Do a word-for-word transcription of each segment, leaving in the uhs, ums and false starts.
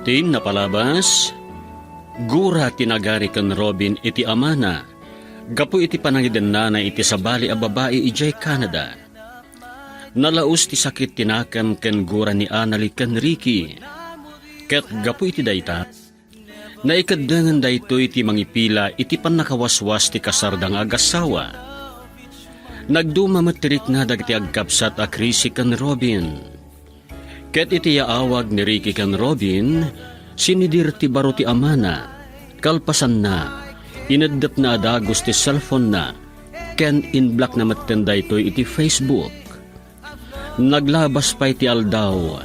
Ti napalabas, gura ti nagari ken Robin iti amana gapu iti panangidennana iti sabali a babai idiay Canada. Nalaus ti sakit ti nakem ken gura ni Anali ken Ricky. Ket gapu iti dayta, naikeddengen daytoy ti mangipila iti pannakawaswas ti kasarda nga agassawa. Nagduma met ti rikna dagiti agkabsat a Chrissy ken Robin. Ket iti yaawag ni Ricky ken Robin, sinidir ti baro ti amana. Kalpasanna, ineddetna a dagus ti cellphone-na ken inblock-na metten daytoy iti Facebook. Naglabas pay ti aldaw,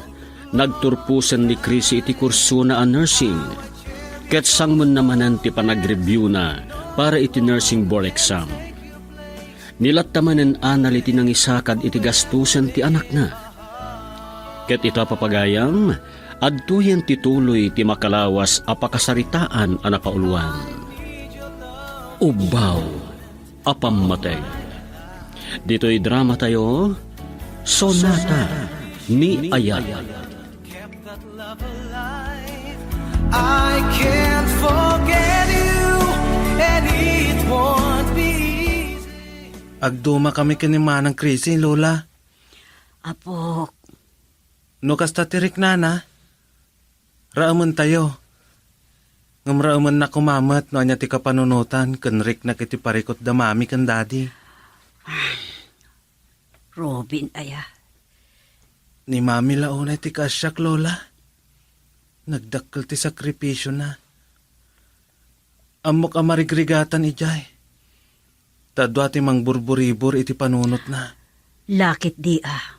nagturposen ni Chrissy iti kursona a nursing, ket sangmenna manen ti panagreview-na para iti nursing board exam. Ni latta manen Anali ti nangisakad iti gastusen ti anakna. Ket ita, papagayam, adtoyen ti tuloy ti makalawas a pakasaritaan a napauluan. Ubbaw a pammateg. Ditoy dramatayo, Sonata ni Ayat. I can't forget you, and it won't be easy. Agduma kami ken ni Manang Chrissy, Lola. Apok. No kasta ti riknana, raementayo. Ngem raemennak koma met no ania ti kapanunotan ken riknak iti parikut da Mami ken Daddy. Robin aya? Ni Mami la unay ti kaasiak, Lola. Nagdakkel ti sakripisiona. Ammok a marigrigatan idiay. Ta dua ti mangburburibor iti panunotna. Lakit di a.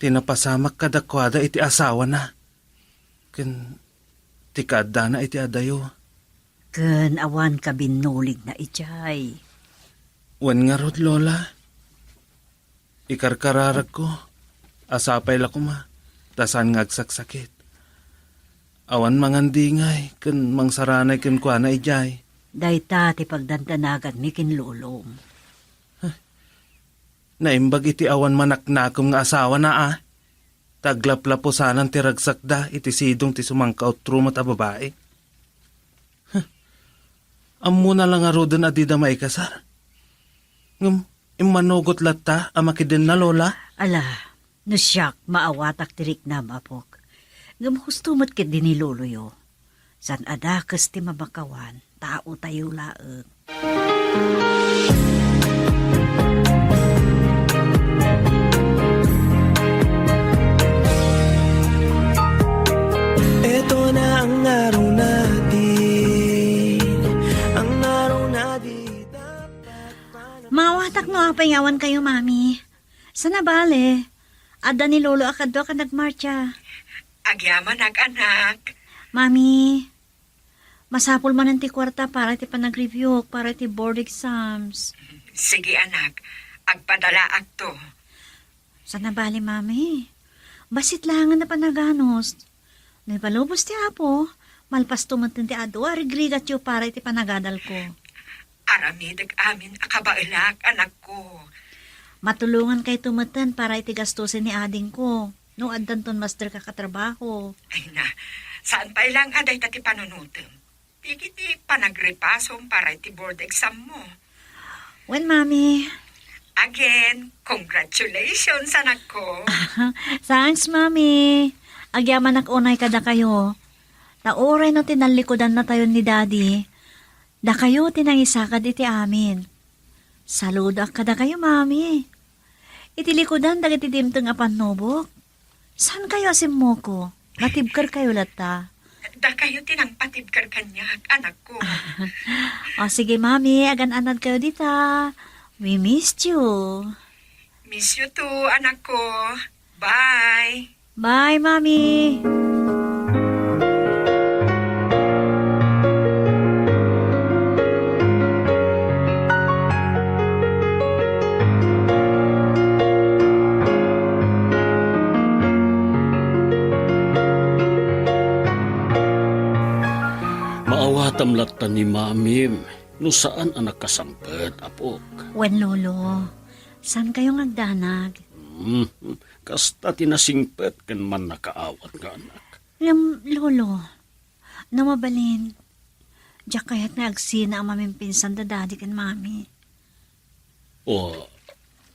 Ti napasamak kadakuada iti asawana. Ken ti kaaddana iti adayo. Ken awan kabinnuligna idiay. Wen ngarud, Lola. Ikarkararagko a sapay la koma, ta saan nga agsaksakit. Awan mangandingay ken mangsaranay kenkuana idiay. Dayta ti pagdandanaganmi ken lolom. Naimbag iti awan manaknakem nga asawana a. Ta aglaplapusanan ti ragsakda iti sidong ti sumangkautro met a babai. Huh. Ammona la ngaruden a dida maikasar. Ngem immanugot latta a makidenna, Lola? Ala, no siak, maawatak ti riknam, apok. Ngem husto met ketdi ni loloyo. Saan a dakes ti mamakawan, taotayo laeng. Eto na ang araw natin, ang araw na di dapat. Maawatak no apay nga awan kayo, Mami. Saan a bale? Adda ni Lolo a kadua ken nagmarcha. Agyamanak, anak. Mami, masapul manen ti kuarta para iti panagreviewk, para iti board exams. Sige, anak. Agpadalaakto. Saan a bale, Mami. Bassit laengen a panaganus. No ipalubos ti Apo, malpasto metten ti adu a rigrigatyo para iti panagadalko. Aramidek amin a kabaelak, anakko. Matulongankayto metten para iti gastusen ni adingko, no addanton master kakatrabaho. Ay na, saan pay laeng a dayta ti panunotem. Dagiti panagripasom para iti board exam mo. Wen, Mami. Again, congratulations, anakko. Thanks, Mami. Agyamanak unay kadakayo. Ta uray no tinallikudan natayon ni Daddy, dakayo ti nangisakad iti amin. Saludoak kadakayo, Mami. Iti likudan dagiti dimteng a pannubok, saan kayo a simmuko? Natibker kayo latta. Dakayo ti nangpatibker kaniak, anakko. O, sige, Mami, agan-anad kayo dita. We missed you. Miss you too, anakko. Bye. Bye, Mami. Maawatam latta ni Mamim no saan a nakasangpet, apok. Wen, Lolo, saan kayo nga agdanag? Hmm, kasta ti nasingpet ken mannakaawat nga anak. Ngem, Lolo, no mabalin, diak kayat nga agsina a mamimpinsan da Daddy ken Mami. O,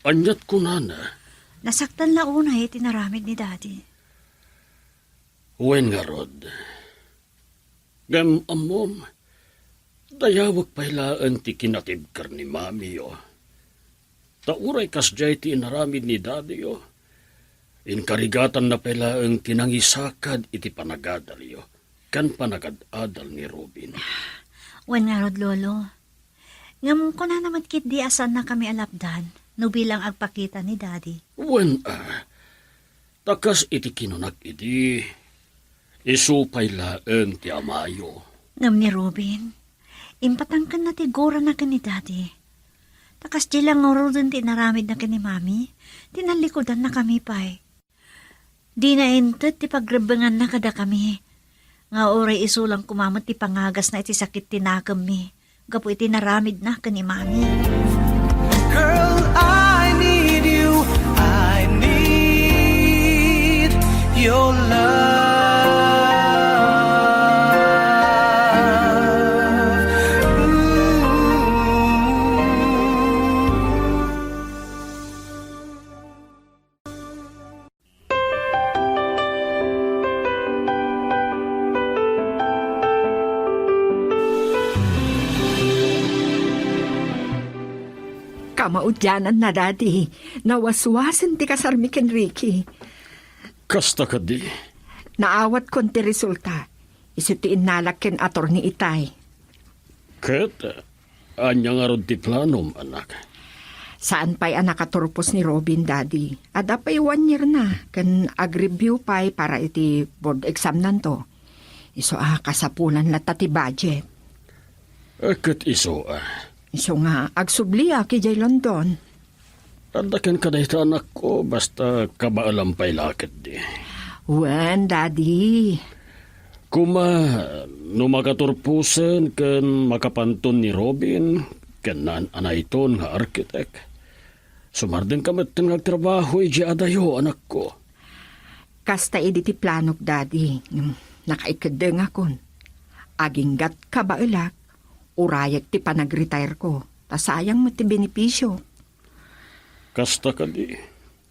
aniat kunana? Nasaktan la unay iti inaramid ni Daddy. Wen ngarud. Ngem ammom, dayawek pay laeng ti kinatibker ni Mamiyo. Ta uray kasdiay ti inaramid ni Daddyyo, inkarigatanna pay laeng ti nangisakad iti panagadalyo ken panagad-adal ni Robin. Wen ngarud, Lolo. Ngem kunana met ketdi a saannakami a lapdan no bilang agpakita ni Daddy. Wen a, ta kas iti kinunak idi, isu pay laeng ti amayo. Ngem ni Robin, impatangkenna ti gurana ken ni Daddy. Ta kasdiay la ngaruden ti inaramidna ken ni Mami, ti nallikudannakami pay. Dina inted ti pagrebbenganna kadakami, nga uray isu lang koma met ti pangagasna iti sakit ti nakemmi gapu iti naramidna ken ni Mami. Girl, I need you. I need your love. Ooh. Kamaudiananna, Daddy. Nawaswasen ti kasarmi ken Ricky. Kasta kadi? Naawatkon ti resulta. Isu ti innalak ken Attorney Itay. Ket, ania ngarud ti planom, anak? Saan pay a nakaturpos ni Robin, Daddy. Adda pay one year na, ken ag-review pay para iti board exam nanto. Isu a kasapulan latta ti budget. Eh, ket isu a? Isu nga agsubliak idiay London. Adda kenka dayta, anakko, basta kabaelam pay la ketdi. Wen, Daddy. Koma, no makaturposen ken makapanton ni Robin ken naan-anayton nga architect, sumardengka metten nga agtrabaho idiay adayo, anakko. Kasta idi ti planok, Daddy. Ngem nakaikeddengakon. Aginggat kabaelak, urayek ti panagretire ko, ta sayang met ti benepisio. Kasta kadi?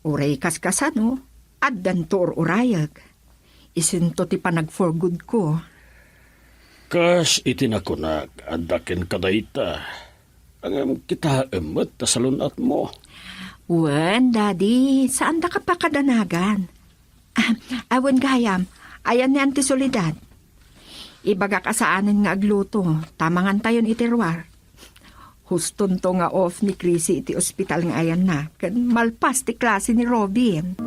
Uray kaskasano, addanto ur-urayek. Isunto ti panag-for-good ko. Kas iti nakunak, adda kenka dayta. Ngem kitaem met ta salun-atmo. Wen, Daddy, saandaka pakadanagan. Ah, awan gayam, ayan ni Auntie Soledad. Ibagak a saanen nga agluto, ta mangantayon iti ruar. Hustonto nga off ni Chrissy iti ospital nga ayanna, ken malpas ti klase ni Robin.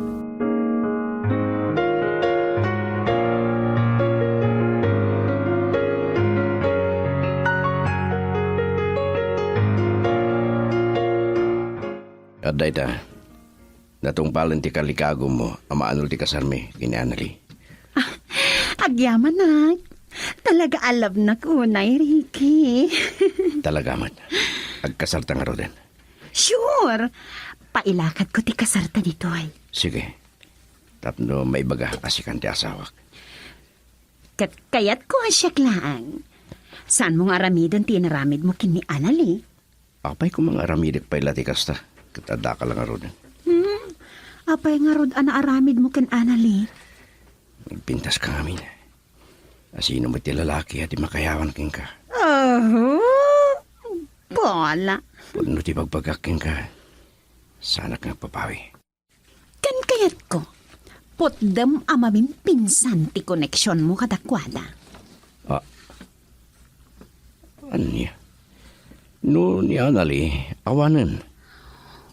Adda ita. Natungpalen ti kalikagumo a maanul ti kasarmi ken ni Annalie. Ah, agyamanak. Talaga a love-nak unay, Ricky. Talaga met. Agkasarta ngaruden. Sure! Pailakadko ti kasarta ditoy. Sige. Tapno maibaga a sikan ti asawak. Ket kayatko a siak laeng. Saanmo nga aramiden ti inaramidmo ken ni Annalie? Apay koma nga aramidek pay la ti kasta, ket addaka la ngaruden. Hmm? Apay ngarud a naaramidmo ken Annalie? Nagpintaska ngamin. Asino met ti lalaki a di makayawan kenka? Aho? Bola. Pudno ti bagbagak kenka. Saanak nga agpapawi. Ken kayatko, putdem a mamimpinsan ti koneksionmo kadakuada. Ah. Ania? No ni Annalie, awanen.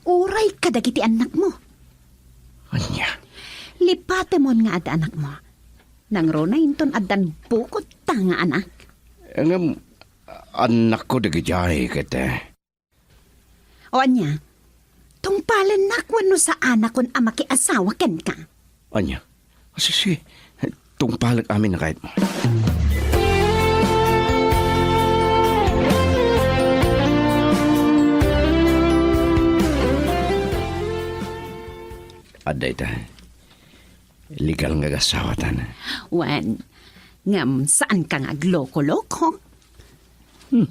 Uray kadagiti annakmo. Ania? Lipatemon nga adda annakmo. Nangruna inton addan bukodta nga annak. Ngem, annakko dagidiay ket, eh, O ania? Tungpalennak wenno saanakon a makiasawa kenka? Ania? Sisi, tungpalek amin a kayatmo. Adda ita. Legal nga agasawatan. Wen, ngem saanka nga agloko-loko? Hmm.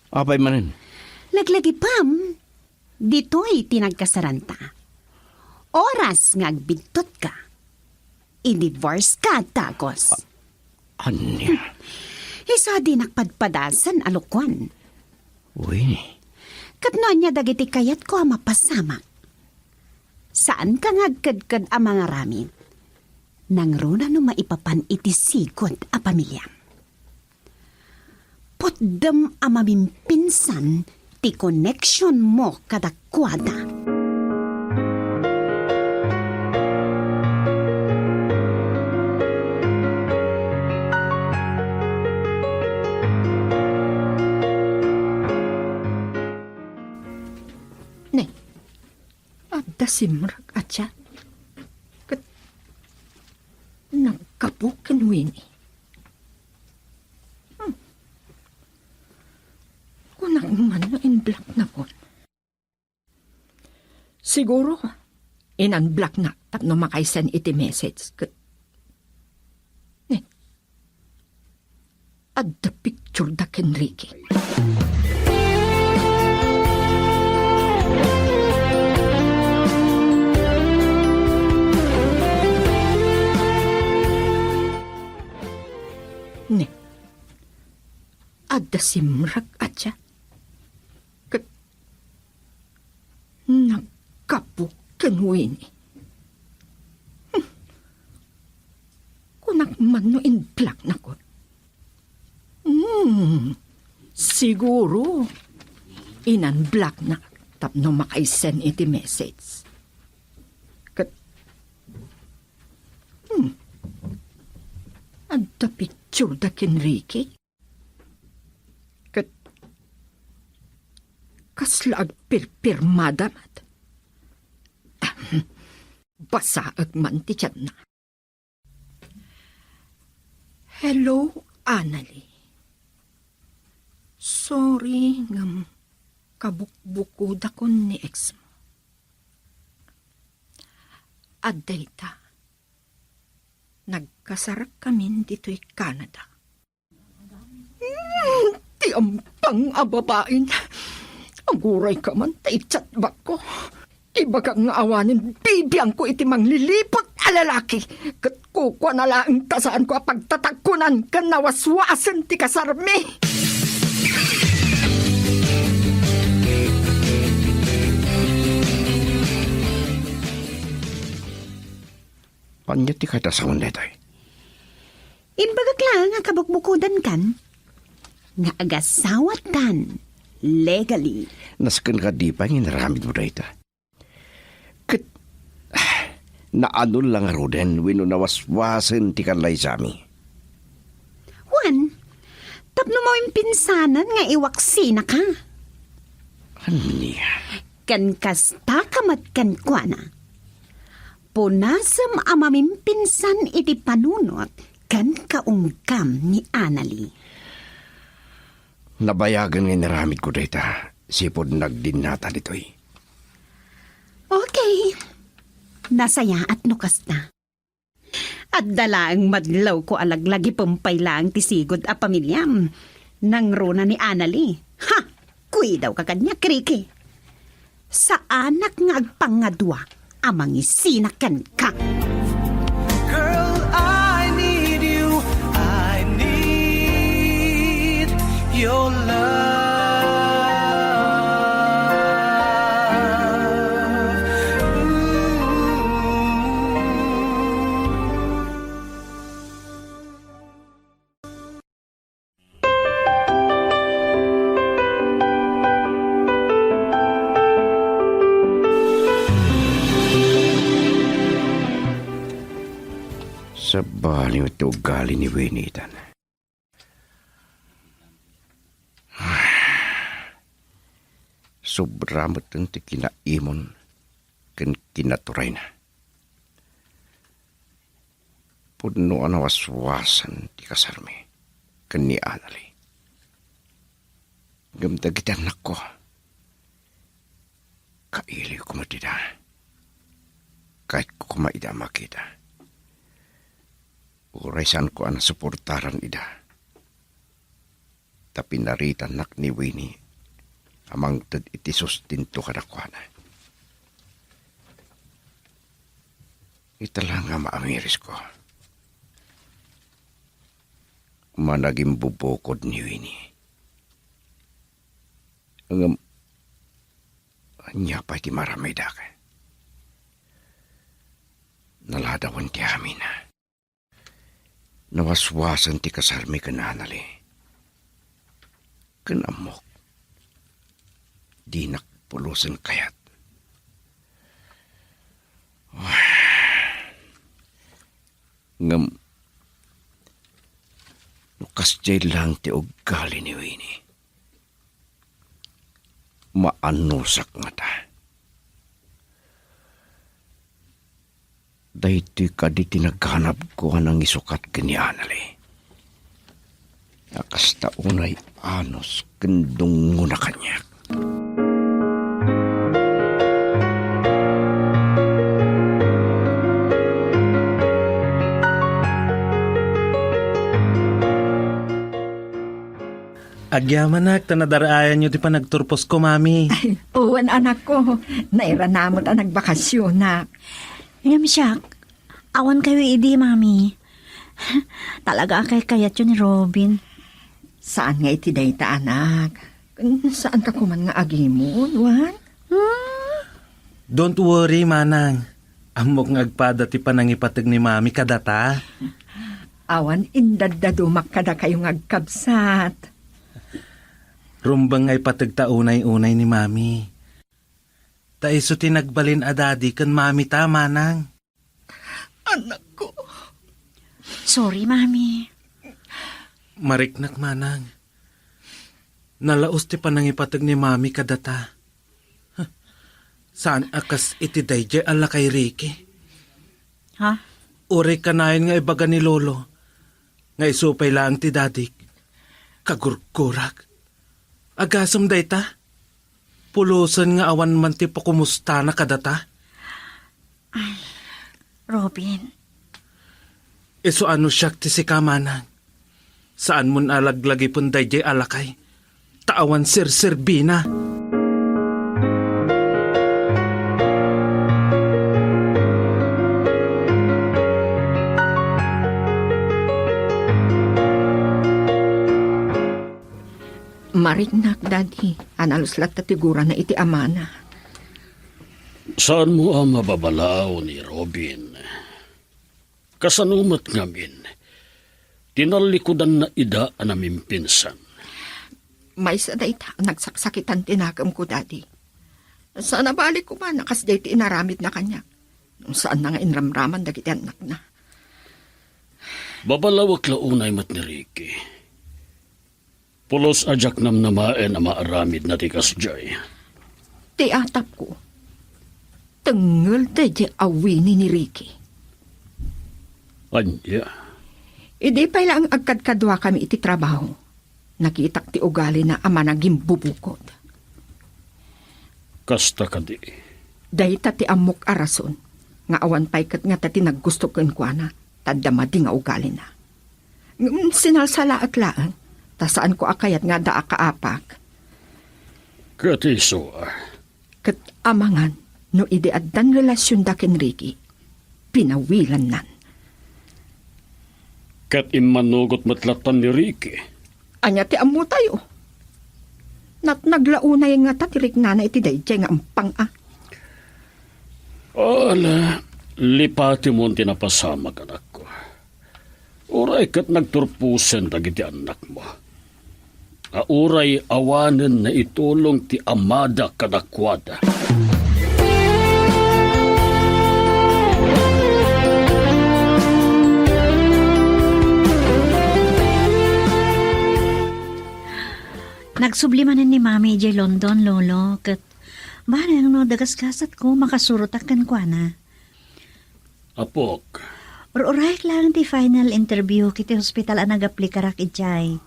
Apay manen? Laglagipem, ditoy ti nagkasaranta. Oras nga agbidtotka, i-divorce ka, Dagos. A-, ania? Isu a dinak padpadasen a lokoen. Winnie. Ket no ania dagiti kayatko a mapasamak? Saanka nga agkedked a mangaramid. Nangruna no maipapan iti sigud a pamiliam. Putdem a mamimpinsan ti koneksionmo kadakuada. Ne, adda simrek a chat. Ket naggapu ken Winnie. Hmm. Kunak man no in-block na kon. Siguro, in-unblock na tapno makaisen iti message. Ket, ne, adda picture da ken Ricky. Ne, adda simrek a chat. Ket naggapu ken Winnie. Hmm. Kunak man no in-block na kon. Hmm. Siguro, in-unblock na tapno makaisen iti message. Ket, hmm. Adda picture da ken Ricky. Ket kasla agpirpirmada met. Ahem. Basaek man ti chatna. Hello, Annalie. Sorry ngem kabukbukodakon ni ex mo. Adda ita, nagkasarakkamin ditoy Canada. Hmm, ti ampang a babain. Agurayka man ta i-chat back ko. Ibagak nga awanen bibiangko iti mangliliput a lalaki. Ket kukuana laeng ta saanko a pagtatagkunan ken nawaswasen ti kasarmi. Ania ti kayatmo a sawen daytoy? Imbagak laeng a kabukbukodankan nga agasawatan legally. Nasken kadi pay nga inaramidmo dayta. Ket, naanul la ngaruden wenno nawaswasen ti kanlaysami? Wen, tapno mamimpinsanen nga iwaksinaka. Ania? Ken kastaka met kenkuana. Punasem a mamimpinsan iti panunot ken kaunggam ni Annalie. Nabayagen nga inaramidko dayta, sipud nagdinnata ditoy. Okay. Nasayaat no kasta. Adda laeng madlawko a laglagipem pay laeng ti sigud a pamiliam. Nangruna ni Annalie. Ha! Kuidawka kaniak, Ricky. Saanak nga agpangadua a mangisina kenka. Girl, I need you. I need your love. Ooh. Sabali met ti ugali ni Winnie itan. Sobra met ti kinaimon ken kinaturayna. Pudno a nawaswasen ti kasarmi ken ni Annalie. Ngem dagiti annakko, kailiwko met ida. Kayatko koma ida a makita. Uray saanko a nasuportaran ida. Ta pinaritanak ni Winnie a mangted iti sustento kadakuada. Ita la nga maamirisko. Managimbubukod ni Winnie. Ngem, ania pay ti maramidek? Naladawen ti amin. Nawaswasen ti kasarmi ken Anali. Ken ammok, dinak pulosen kayat. Ngem, no kasdiay laeng ti ugali ni Winnie, maannusak ngata. Daytoy kadi ti naganabko a nangisukat ken ni Anali. A kasta unay anus ken dungngona kaniak. Agyamanak ta nadar-ayanyo ti panagturposko, Mami. Wen, anakko. Nairana met a nagbakasionak. Ngem siak, awan kayo idi, Mami. Talaga a kaykayatyo ni Robin. Saan nga iti dayta, anak. Saanka koman nga agimon, wen? Hmm? Don't worry, Manang. Ammok nga agpada ti panangipateg ni Mami kadata. Awan indaddadumak kadakayo nga agkabsat. Rumbeng nga ipateg ta unay-unay ni Mami. Ta isu ti nagbalin a daddy ken mami ta, Manang. Anakko. Sorry, Mami. Mariknak, Manang. Nalaus ti panangipateg ni Mami kadata. Saan a kas iti daydiay a lakay, Ricky. Ha? Uray kanayon nga ibaga ni Lolo nga isu pay laeng ti dadik. Kagurgurak. Agasem dayta? Pulosen nga awan man ti pakumustana kadata? Ay, Robin. Isu a no siak ti sika, Manang. Saanmon a laglagipen daydiay a lakay, ta awan serserbina. Mariknak, Daddy, a nalus latta ti gurana iti amana. Saanmo a mababalaaw ni Robin. Kasano met ngamin, tinallikudanna ida a namimpinsan? Maysa dayta a nagsaksakitan ti nakemko, Daddy. Saan a bali koma a kasdiay ti inaramidna kaniak. Saanna nga inramraman dagiti annakna. Babalawek la unay met ni Ricky. Pulos a diak namnamaen a maaramidna ti kasdiay. Ti atapko, tengngel daydiay a Winnie ni Ricky. Ania? Idi pay laeng agkadkaduakami iti trabaho, nakitak ti ugalina a managimbubukod. Kasta kadi? Dayta ti ammok a rason nga awan pay ket ngata ti naggusto kenkuana, ta adda madi nga ugalina. Ngem sinalsalaek laeng, ta saanko a kayat nga adda a kaapak. Ket isu a? Ket amangan no idi addan relasionda ken Ricky, pinawilannan. Ket immanugot met latta ni Ricky. Ania ti ammotayo? Natnag la unay ngata ti riknana iti daydiay nga ampang a. Ala, lipatemon ti napasamak, anakko. Uray ket nagturposen dagiti annakmo. A uray awanen naitulong ti amada kadakuada. Nagsubli manen ni Mami idiay London, Lolo, ket bareng no dagasgasatko, makasurotak kenkuana. Apok. Ur-urayek laeng ti final interview iti hospital a nagaplikarak idiay.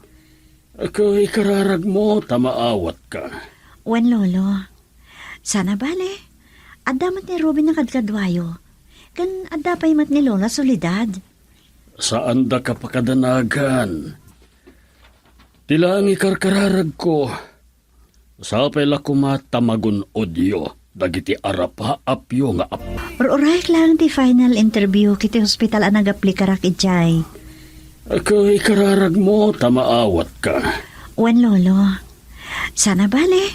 Ket ikararagmo ta maawatka. Wen, Lolo. Saan a bale, adda met ni Robin a kadkaduayo. Ken adda pay met ni Lola Soledad. Saandaka pakadanagan. Ti laeng ikarkararagko, sapay la koma ta magun-odyo dagiti arapaapyo nga appo. Ur-urayek laeng ti final interview iti hospital a nagaplikarak idiay. Ako, ikararagmo ta maawatka. Wen, Lolo. Sana bale,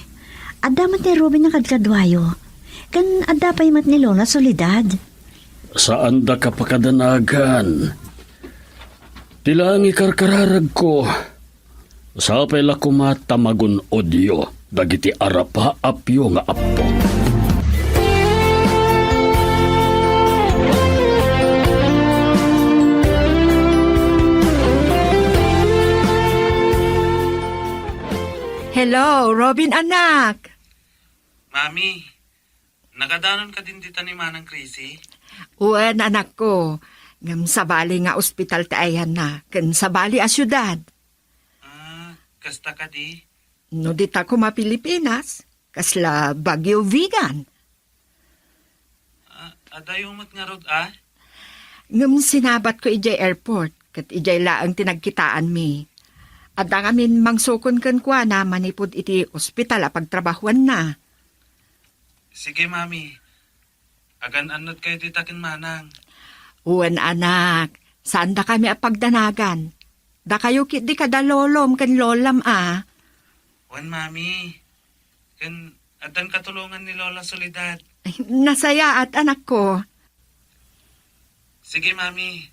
adda met ni Robin a kadkaduayo. Ken adda pay met ni Lola Soledad. Saandaka pakadanagan. Ti laeng ikarkararagko, sapay la koma ta magun-odyo dagiti arapaapyo nga appo. Hello, Robin anak. Mami, nakadanon kadin dita ni Manang Chrissy? Wen, anakko. Ngem sabali nga ospital ti ayanna, ken sabali a siudad. Ah, kasta kadi? No dita koma Pilipinas, kasla Baguio Vigan. Ah, adayo met ngarud, a? Ngem sinabatko idiay airport, ket idiay laeng ti nagkitaanmi. Adda ngamin mangsukon kenkuana manipud iti ospital a pagtrabahuanna. Sige, Mami. Agan-annotkayo dita ken Manang. Wen, anak. Saandakami a pagdanagan. Dakayo ketdi kada lolom ken lolam a. Wen, Mami. Ken addan katulongan ni Lola Soledad. Ay, nasayaat, anakko. Sige, Mami.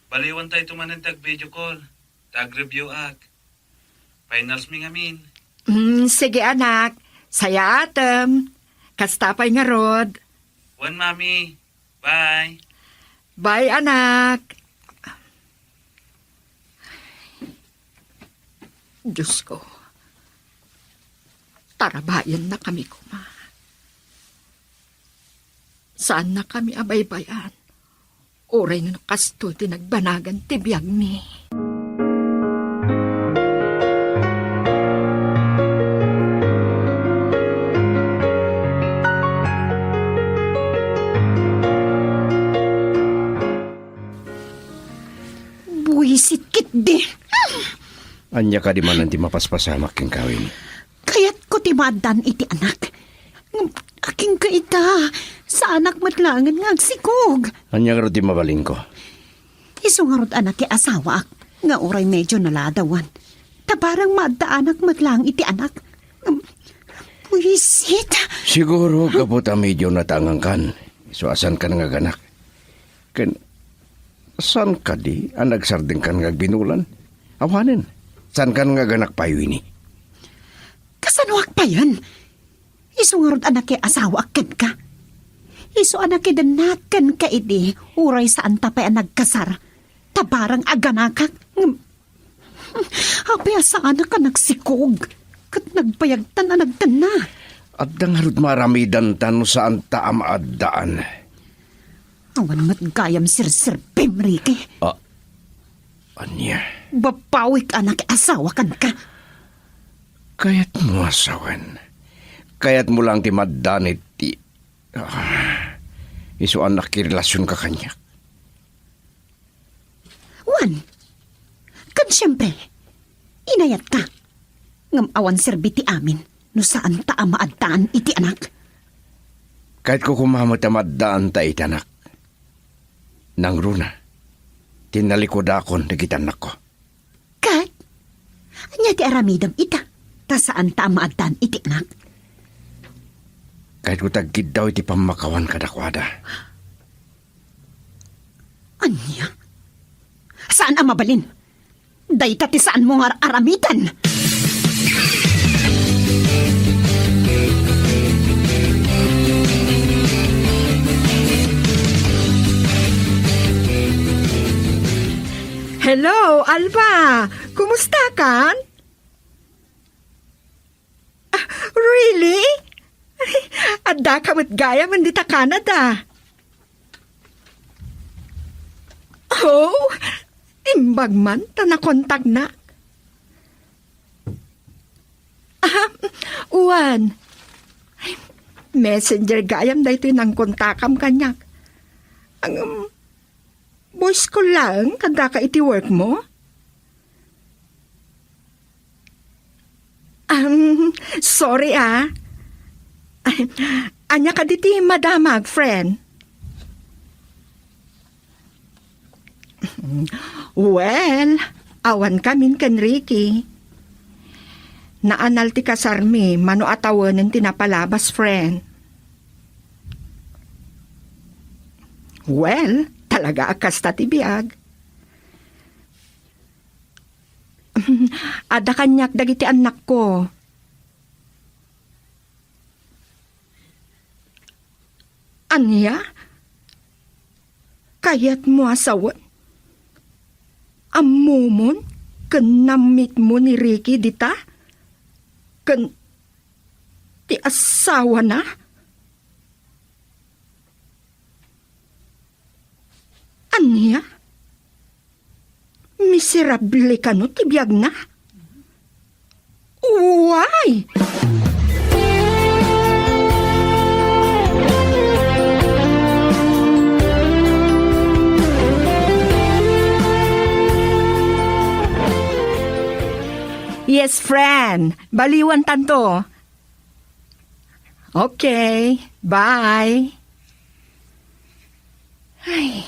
Baliwantayto manen ti ag-video call. Ta ag-review-ak. Finalsmi ngamin. Mm, sige, anak. Sayaatem. Kasta pay ngarud. Wen, Mami. Bye. Bye, anak. Diyos ko, tarabayennakami koma. Saannakami a baybay-an, uray no kastoy ti nagbanagan ti biagmi. Buisit ketdi. Ania kadi manen ti mapaspasamak kenka, Winnie? Kayatko ti maaddaan iti anak. Ngem akinka ita, saanak met laengen nga agsikog. Ania ngarud ti mabalinko? Isu ngarud a nakiasawaak nga uray medio naladawan. Ta barang maaddaanak met laeng iti anak. Ngem, buisit. Siguro, gapu ta medio natangangkan, isu a saankan nga aganak. Ken saan kadi a nagsardengkan nga agbinulan? Awanen, saankan nga aganak pay, Winnie? Kasanoak payen? Isu ngarud a nakiasawaak kenka. Isu a nakidennak kenka idi, uray saanta pay a nagkasar. Ta barang aganakak, ngem, apay a saanak a nagsikog, ket nagbayagtan a nagtenna. Adda ngarud maaramidanta no saanta a maaddaan. Awan met gayam serserbim, Ricky. Ah, ania? Babawik a nakiasawa kenka. Kayatmo a sawen. Kayatmo lang ti maaddaan iti, ah, isu a nakirelasionka kaniak. Wen, ken siempre, inayatka. Ngem awan serbi ti amin no saanta a maaddaan iti anak. Kayatko koma met a maaddaanta iti anak. Nangruna, tinnalikudakon dagiti annakko. Ket, ania ti aramidem ita, ta saanta a maaddaan iti anak? Kayatko ti agkiddaw iti pammakawan kadakuada. Ania? Saan a mabalin? Dayta ti saanmo nga ar-aramiden. Hello, Alba. Kumusta kan? Ah, really? Addaka met gayam dita Canada. Oh, imbag man ta nakontaknak. Ah, wen. Messenger gayam daytoy nangkontakam kaniak. Ang, Boys ko laeng kaddaka iti work mo? Um, sorry, ah. Ania kadi ti madamag, friend? Well, awan kamin ken Ricky. Naanal ti kasarmi mano a tawenen ti napalabas, friend. Well, talaga a kasta ti biag. Adda kaniak dagiti annakko. Ania? Kayatmo a sawen? Ammomon ken nammitmo ni Ricky dita? Ken ti asawana? Ania? Miserable kano ti biagna? Uway! Yes, friend. Baliwan tanto. Okay, bye. Ay,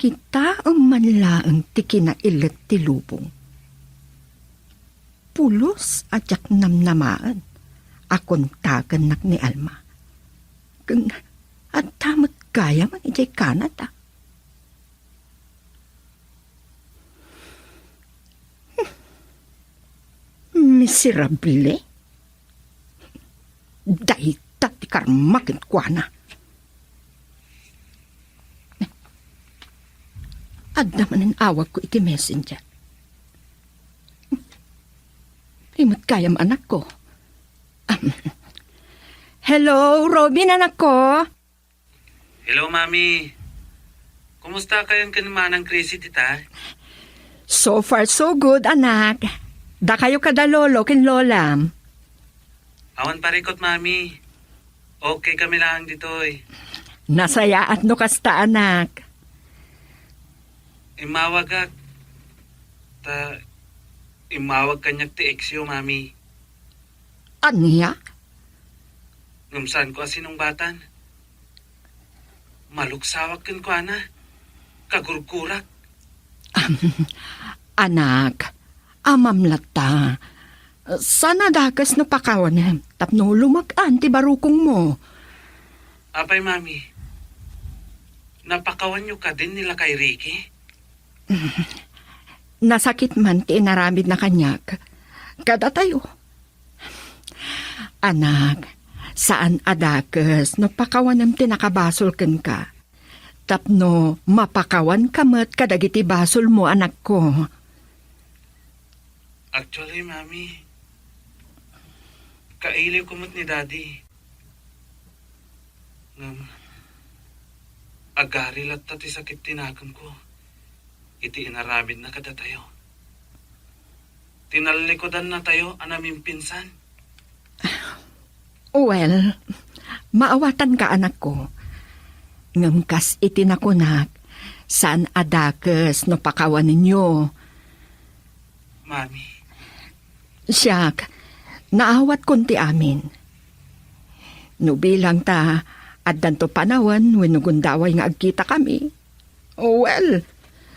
kitaem man laeng ti kinailet ti lubong. Pulos a diak namnamaen a kontakennak ni Alma. Ken adda met gayam idiay Canada. Miserable. Dayta ti karma kenkuana. Adda manen awagko iti messenger. Imet gayam, anakko. Hello, Robin, anakko. Hello, Mami. Kumusta kayon ken Manang Chrissy dita? So far, so good, anak. Dakayo kada lolo ken lolam. Awan parikot, Mami. Okay kami laeng ditoy. Nasayaat no kasta, anak. Immawagak. Ta, immawag kaniak ti exyo, Mami. Ania? Ngem saanko a sinungbatan. Maluksawak kenkuana. Kagurgurak. Anak, amam latta. Saan a dakes no pakawanem tapno lumak-an ti barukongmo. Apay, Mami? Napakawanyo kadin ni Lakay Ricky? Nasakit man ti inaramidna kaniak. Kadatayo. Anak, saan a dakes no pakawanem ti nakabasol kenka. Tapno mapakawanka met kadagiti basolmo, anakko. Actually, Mami, kailiwko met ni Daddy. Ngem, agari latta ti sakit ti nakemko iti inaramidna kadatayo. Tinallikudannatayo a namimpinsan. Well, maawatanka, anakko. Ngem kas iti nakunak, saan a dakes no pakawanenyo. Mami. Siak, naawatkon ti amin. No bilang ta, addanto panawen wenno gundaway nga agkitakami. Well,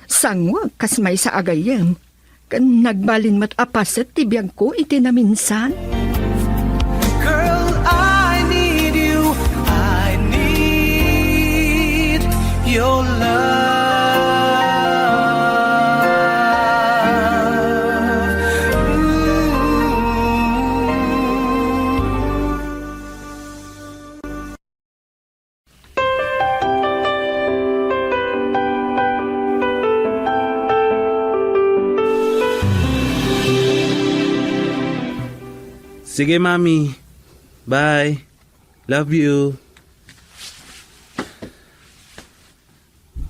sanguek kas maysa a gayyem, ken nagbalin met a paset ti biagko iti naminsan. Girl, I need you. I need your love. Ooh. Sige, Mami. Bye. Love you.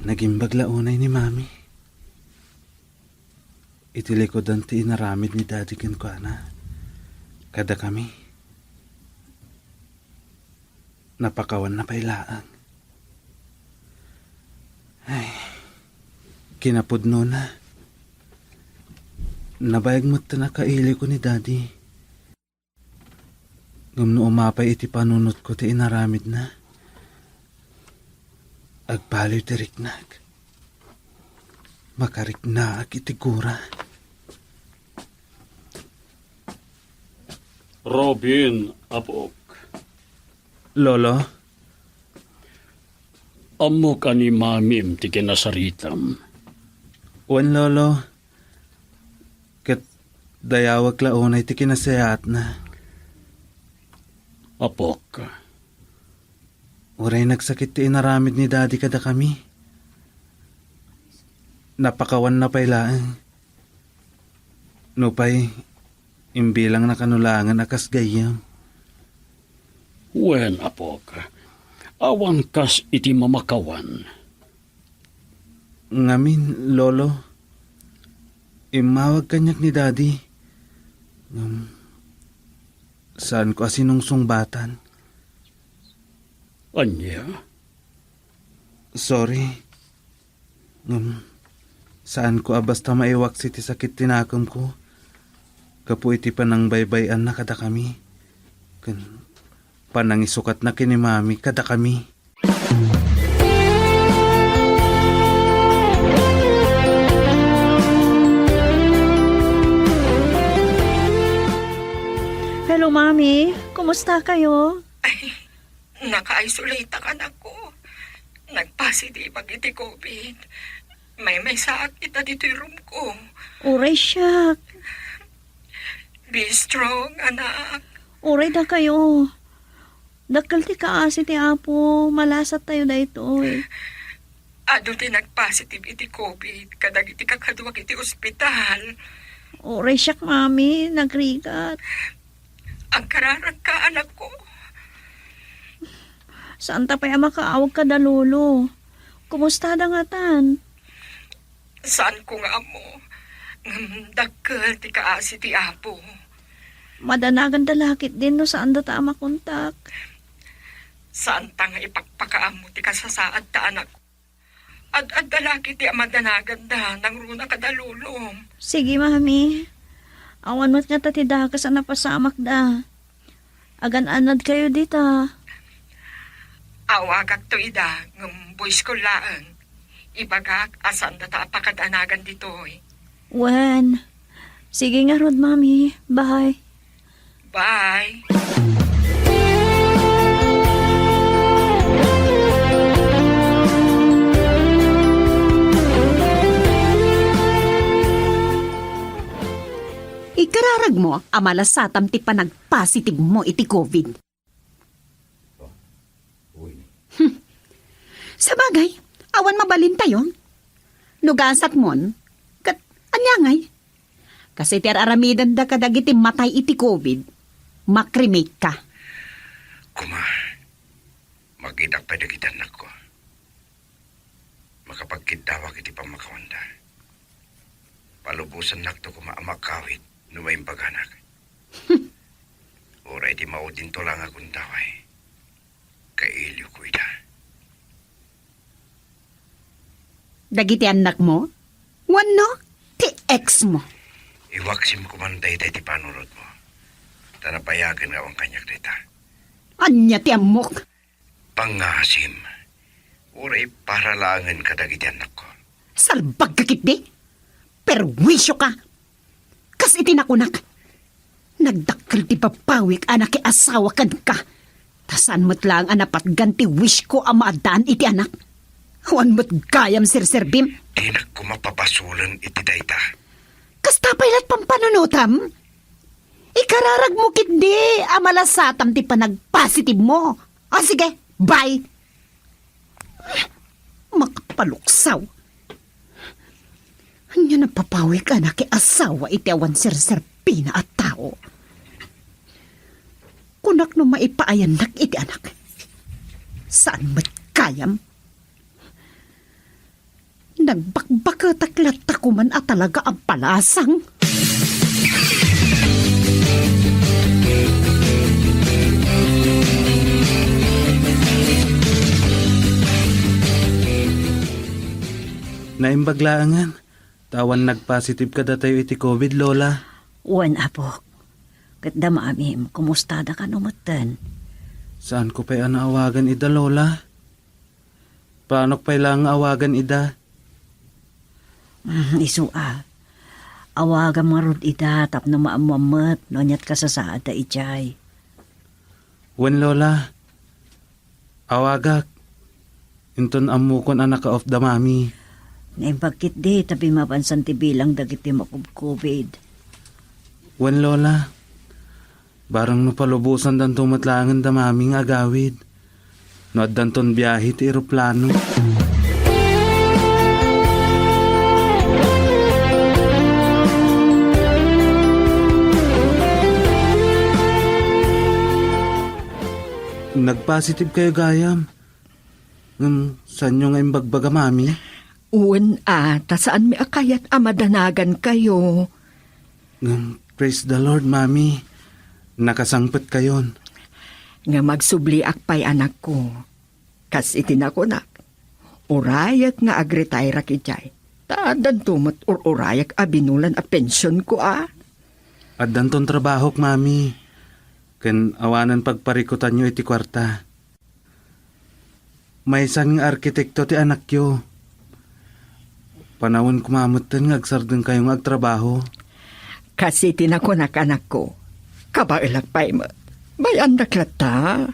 Nagimbag la unay ni Mami. Iti likudan ti inaramid ni Daddy kenkuana, kadakami, napakawanna pay laeng. Ay, kinapudnona. Nabayag metten a kailiwko ni Daddy. Ngem no umapay iti panunotko ti inaramidna, agbaliw ti riknak. Makariknaak iti gura. Robin, apok. Lolo? Ammok a ni mamim ti kinasaritam. Wen, Lolo. Ket dayawek la unay ti kinasayaatna. Apok. Uray nagsakit ti inaramid ni Daddy kadakami, napakawanna pay laeng. Nupay, imbilangna kano laengen a kas gayyem. Wen, apok. Awan kas iti mamakawan. Ngamin, Lolo, immawag kaniak ni Daddy. Ngem, saanko a sinungsungbatan. Ania? Sorry. Ngem, saanko a basta maiwaksi ti sakit ti nakemko gapu iti panangbaybay-anna kadakami ken panangisukatna ken ni Mami kadakami. Hello, Mami. Kumusta kayo? Ay, naka-isolate ak, anakko. Nagpositibak iti covid. Maymaysaak ita ditoy room ko. Uray siak. Be strong, anak. Uray dakayo. Dakkel ti kaasi ti Apo, malasat tayo daytoy. Adu ti nagpositive iti covid kadagiti kakaduak iti ospital. Uray siak, Mami, nagrigat. Agkararagka, anakko. Saanta pay a makaawag kada lolo. Kumusta da ngatan? Saanko nga ammo. Ngem dakkel ti kaasi ti Apo. Madanaganda la ketdin no saandata a makontak. Saanta nga ipakpakaammo ti kasasaadta, anak. Ad-adda la ketdi a madanaganda nangruna kada lolom. Sige, Mami. Awan met ngata ti dakes a napasamakda. Agan-anadkayo dita. Awagakto ida, ngem voice call laeng. Ibagak a saandata a pakadanagan ditoy. Wen. Sige ngarud, Mami. Bye. Bye. Ikararagmo a malasatam ti panagpositibmo iti covid. Hmm. Sabagay, awan mabalintayo. No gasatmon, ket ania ngay? Kas iti ar-aramidenda kadagiti matay iti covid, makremate ka. Kuma, magidak pay dagiti annakko. Makapagkiddawak iti pammakawanda. Palubosannakto koma a makawit no maimbaganak. Uray ti maudinto la nga agundaway, kailiwko ida. Dagiti annakmo? Wenno ti exmo? Iwaksim koman dayta iti panunotmo. Ta nabayagen nga awan kaniak dayta. Ania ti ammok? Pangasim. Uray para laengen kadagiti annakko. Salbag ka ketdi? Perwisyo ka! Kas iti nakunak, nagdakkel ti papawik a nakiasawa kenka. Ta saan met laeng a napatgan ti wish ko a maaddaan iti anak. Awan met gayam serserbim. Dinak koma pabasolen iti dayta. Kasta pay lat pampanunotam? Ikararagmo ketdi a malasatam ti panagpositibmo. O sige, bye! Makapaluksaw. Ania napapawik a nakiasawa iti awan serserbina a tao? Kunak no maipaayannak iti anak. Saan met gayam? Nagbakbaketak latta koman a talaga a balasang. Naimbag laengen, ta awan nagpositive kadatayo iti covid, Lola. Wen, apok. Ket da mamim, kumustada kano metten? Saanko pay a naawagan ida, Lola. Planok pay laeng nga awagan ida. Mm, isu a. Awagam ngarud ida tapno maammuam met no ania't kasasaadda idiay. Wen, Lola. Awagak. Inton ammokon a naka-off da Mami. Naimbag ketdi ta bimmabansan ti bilang dagiti makubkubid. Wen, Lola. Barang no palubosandanto met laengen da Mami nga agawid. No addanton biahe ti eroplano. Nagpositive kayo gayam. Ngem saanyo nga imbagbaga, Mami? Wen a, ta saanmi a kayat a madanagan kayo. Ngem, praise the Lord, Mami. Nakasangpet kayon. Ngem agsubliak pay, anakko. Kas iti nakunak, urayek nga agretairak idiay. Ta addanto met ur-urayek a binulan a pensionko a. Addanton trabahok, Mami. Ken awanen pagparikutanyo iti kuarta. Maysan nga arkitekto ti anakyo. Panawen koma metten nga agsardengkayo nga agtrabaho. Kas iti nakunak, anakko, kabaelak pay met. Bay-andak latta.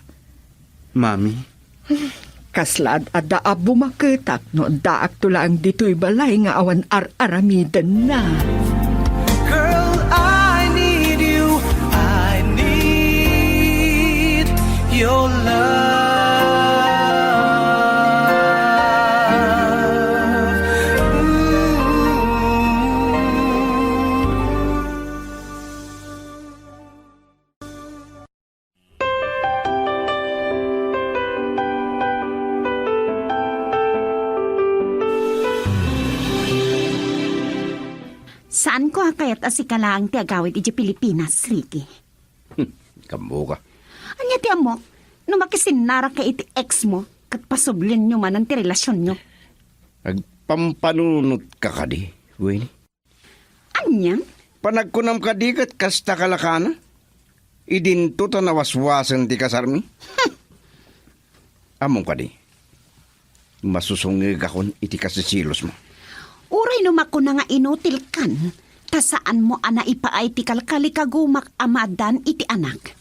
Mami? Kasla ad-adda a bumaketak no addaakto laeng ditoy balay nga awan ar-aramidenna. Girl, I need you. I need your love. Ooh. Saanko a kayat a sika laeng ti agawid idiay Pilipinas, Ricky. Hmm, kammo ka. Ania ti ammok, no makisinnarak ka iti ex mo, ket pasublienyo manen ti relasionyo? Agpampanunot ka kadi, Winnie? Ania? Panagkunam kadi ket kasta kalakana? Idinto ta nawaswasen ti kasarmi? Ammom kadi, masusungegakon iti kasisilosmo. Uray no makuna nga inutilkan, ta saanmo a naipaay ti kalkalikagumak a maaddaan iti anak.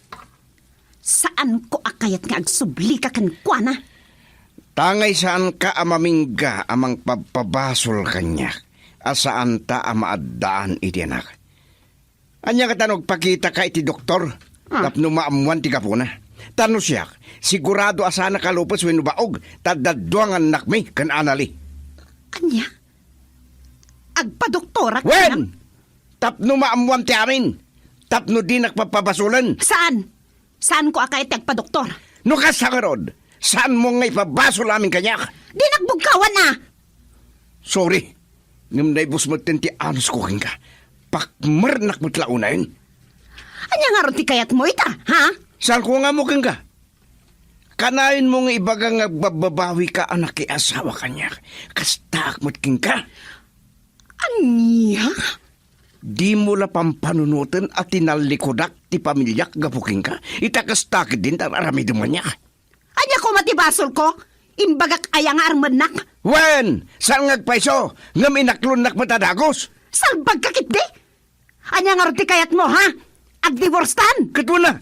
Saanko a kayat nga agsublika kenkuana. Tangay saanka a mamingga a mangpabpabasol kaniak a saanta a maaddaan iti anak. Ania ngata no agpakitaka iti doktor, ah, tapno maammoan ti gapuna? Ta no siak, sigurado a saanak a lupes wenno baog, ta daddua nga annakmi ken Anali. Ania? Agpadoktorak? Wen! Tapno maammoan ti amin, tapno dinak pabpabasolen. Saan? Saanko a kayat ti agpadoktor. No kasta ngarud, saanmo nga ipabasol amin kaniak? Dinak bugkawan a! Sorry, ngem naibus metten ti anusko kenka. Pakmernak met la unayen. Ania ngarud ti kayatmo ita, ha? Saanko nga ammo kenka? Kanayon mo nga ibaga nga agbabbabawi ka a nakiasawa kaniak. Kastaak met kenka. Ania? Dimo la pampanunoten a tinallikudak ti pamiliak gapu kenka? Ita kasta ketdin ti ar-aramidem kaniak. Ania koma ti basolko? Imbagak aya nga armennak? Wen, saan nga agpayso, ngem inaklonnak met a dagus. Salbagka ketdi? Ania ngarud ti kayatmo, ha? Agdiborstan? Ket wen a.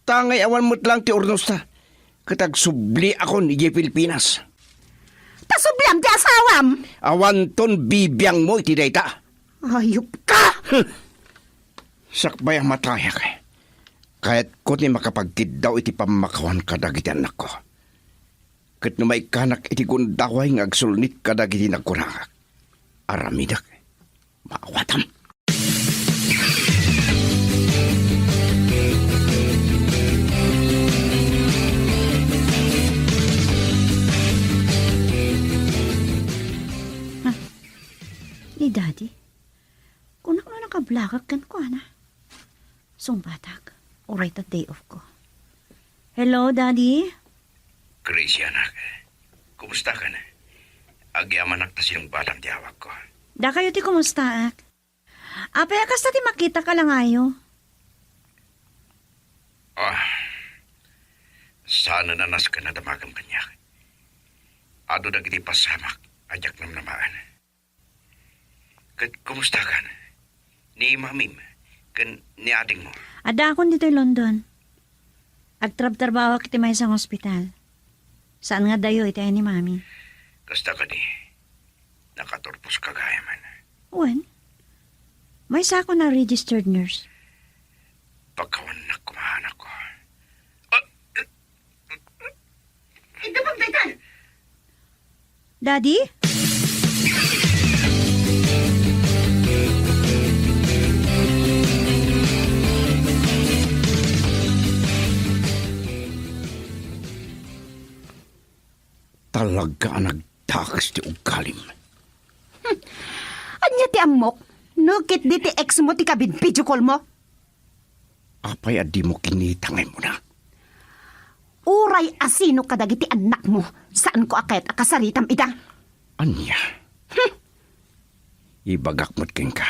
Tangay awan met laeng ti urnosta. Ket agsubliakon idiay Pilipinas. Ta subliam ti asawam? Awanton bibiangmo iti dayta. Ayupka! Huh. Sakbay a matayak, kayatko ti makapagkiddaw iti pammakawan kadagiti annakko. Ket no maikkanak iti gundaway nga agsulnit kadagiti nagkunangak, aramidek. Maawatam. Ha? Ni Daddy? Kunak no nakablakak kenkuana. Sungbatak, uray ta day off ko. Hello, Daddy? Gracie, anak. Kumusta ka na? Agyamanak ta sinungbatam ti awagko. Dakayo ti kumustaak? Apay a kasta ti makitak a langayo? Ah, saanen a nasken a damagem kaniak. Adu dagiti pasamak a diak namnamaen. Ket kumustakan ni mamim ken ni adingmo? Addaakon ditoy London. Agtrabtrabahoak iti maysa nga ospital. Saan nga dayo iti ay ni Mami. Kasta kadi, nakaturpos ka gayamen. Wen, maysakon a registered nurse. Pakawannak koma, anakko. Ah, Idda pagdaytan! Daddy? Talaga a nagdakes ti ugalim. Hmm. Ania ti ammok? No ket di ti ex mo ti kabid-video call mo? Apay a dimo kinita nga immuna? Uray asino kadagiti annakmo, saanko a kayat a kasaritam ida. Ania? Hmm. Ibagak met kenka,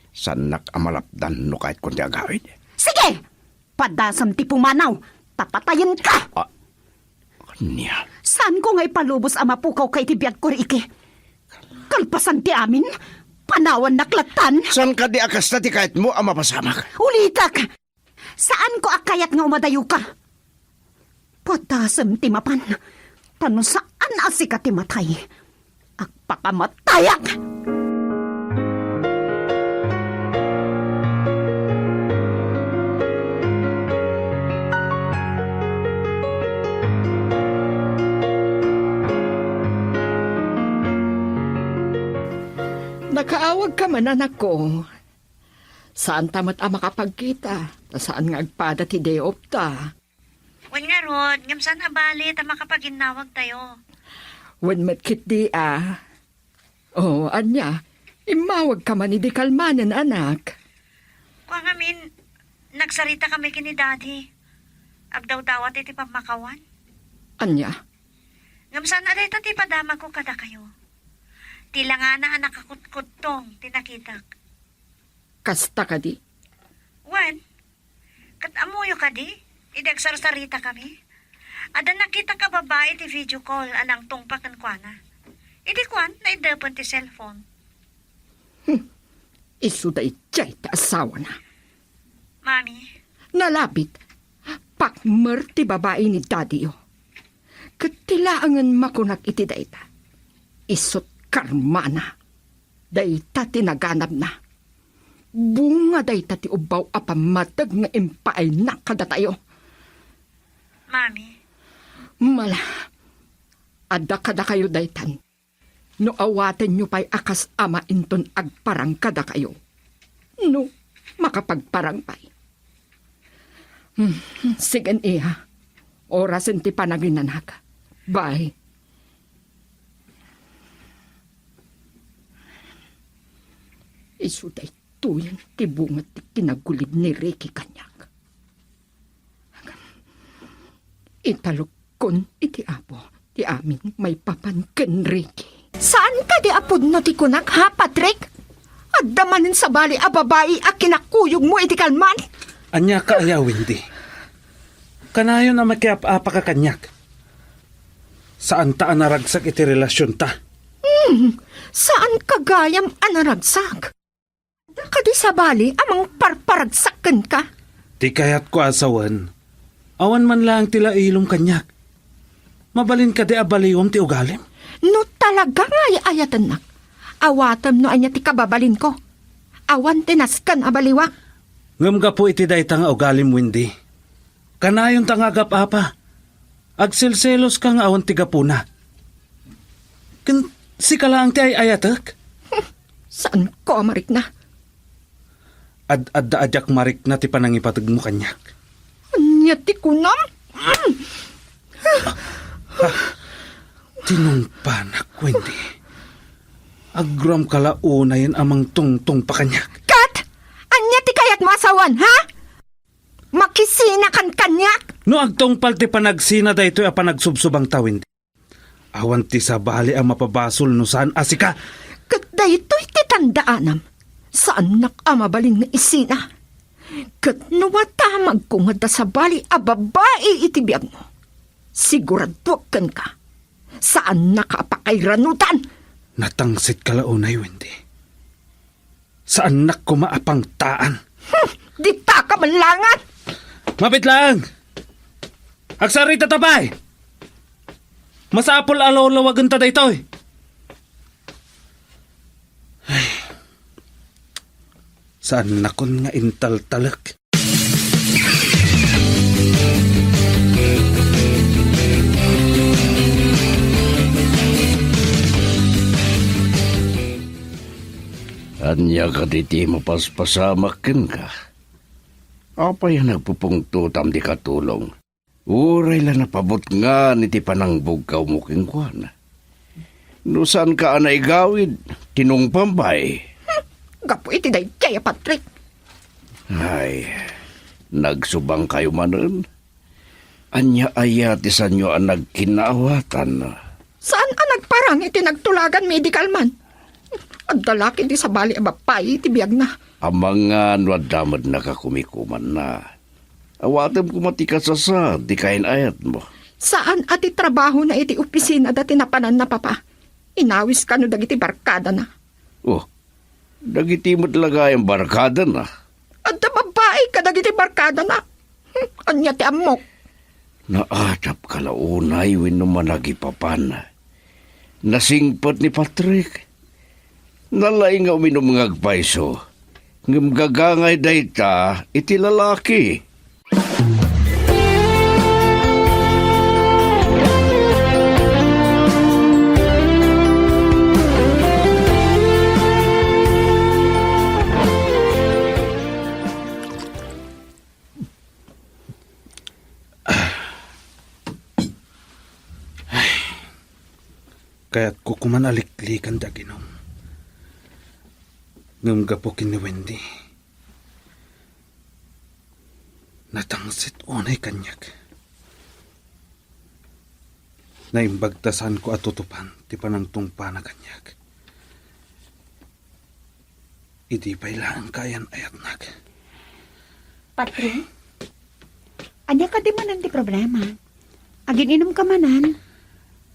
saannak a malapdan no kayatko ti agawid. Sige! Padasem ti pumanaw, ta patayenka! Ah, ania? Saanko nga ipalubos a mapukawka iti biagko, Ricky. Kalpasan ti amin, panawannak lattan. Saan kadi a kasta ti kayatmo a mapasamak? Ulitek! Saanko a kayat nga umadayoka. Padasem ti mapan, ta no saan a sika ti matay, agpakamatayak! Nakaawagka man, anakko. Saanta met a makapagkita, ta saan nga agpada ti day off ta. Wen ngarud, ngem saan a bale ta makapaginnawagtayo. Wen met ketdi a. O, ania, immawagka man idi kalmanen, anak. Kua ngamin, nagsaritakami ken ni Daddy. Agdawdawat iti pammakawan. Ania? Ngem saan a dayta ti padamagko kadakayo. Ti langana a nakakutkudtong ti nakitak. Kasta kadi? Wen, ket ammoyo kadi, idi agsarsaritakami, adda nakitak a babai iti video call a nangtungpa kenkuana. Idi kuan, naidepen ti cellphone. Hmm. Isu daydiay ti asawana. Mami. Nalabit, pakmer ti babai ni Daddy-yo. Ket ti laengen makunak iti dayta, isut' karmana. Dayta ti naganabna. Bunga dayta ti ubbaw a pammateg nga impaayna kadatayo. Mami. Mala, adda kadakayo daytan. No awatenyo pay a kas ama inton agparang kadakayo. No makapagparang pay. Hmm, sige, iya. Orasen ti panaginanak. Bye. Isu daytoyen ti bunga ti kinagulib ni Ricky kaniak. Italukkon iti Apo ti amin maipapan ken Ricky. Saan kadi a pudno ti kunak, ha, Patrick? Adda manen sabali a babai a kinakuyogmo iti kalman? Ania ka aya, Wendy? Kanayon a makiap-apaka kaniak. Saanta a naragsak iti relasionta. Hmm, saanka gayam a naragsak. Adda kadi sabali a mangparparagsak kenka? Ti kayatko a sawen, awan man laeng ti lailom kaniak. Mabalin kadi a baliwem ti ugalim? No talaga nga ay-ayatennak, awatem no ania ti kababalinko. Awan ti nasken a baliwak. Ngem gapu iti dayta nga ugalim, Wendy, kanayonta nga agap-apa. Agselseloska nga awan ti gapuna. Ken sika laeng ti ay-ayatek? Saanko a marikna? Ad-adda a diak marikna ti panangipategmo kaniak. Ania ti kunam? Tinungpanak, Wendy. Agraamka la unayen a mangtungtungpa kaniak. Ket ania ti kayatmo a sawen, ha? Makisinakan kaniak? No agtungpal ti panagsina daytoy a panagsubsubangta, Wendy, Awan ti sabali a mapabasol no saan a sika. Ket daytoy ti tandaanam, saannak a mabalin nga isina. Ket no matamagko nga adda sabali a babai iti biagmo, siguraduak kenka, saannaka a pakairanutan. Natangsit ka la unay, Wendy. Saannak koma a pangtaan. Hmm, dita ka man laengen! Mabit laeng! Agsaritata pay! Masapul a lawlawagenta daytoy. Ay, saannakon nga intaltalek. Ania kadi ti mapaspasamak kenka? Apay a nagpupungtotam ti katulong? Uray la napabutngan iti panangbugkawmo kenkuana. No saanka a naigawid, tinungpam pay. Hmm, gapu iti daydiay a Patrick. Ay, nagsubangkayo manen. Ania aya ti saanyo a nagkinaawatan? Saan a nagparang iti nagtulagan medical man? Adda la ketdi sabali a babai iti biagna. Amangan no adda met nakakumikumanna. Awatem koma ti kasasaad ti kain-ayatmo. Saan a ti trabahona iti opisina da ti napananna, Papa. Inawis kano dagiti barkadana. Oh, dagiti met la gayam barkadana? Adda babai kadagiti barkadana. Hmm, ania ti ammok? Naadapka la unay wenno managipapan? Nasingpet ni Patrick. Nalaing nga uminum nga agpayso, ngem gagangay dayta iti lalaki. Ay, kayatko koman a liklikan ti aginom. Ngem gapu ken ni Wendy, natangsit unay kaniak. Naimbag ta saanko a tutupan ti panangtungpana kaniak. Idi pay laeng kayan-ayatnak. Patri? Ania kadi manen ti problema? Agin-inumka manen?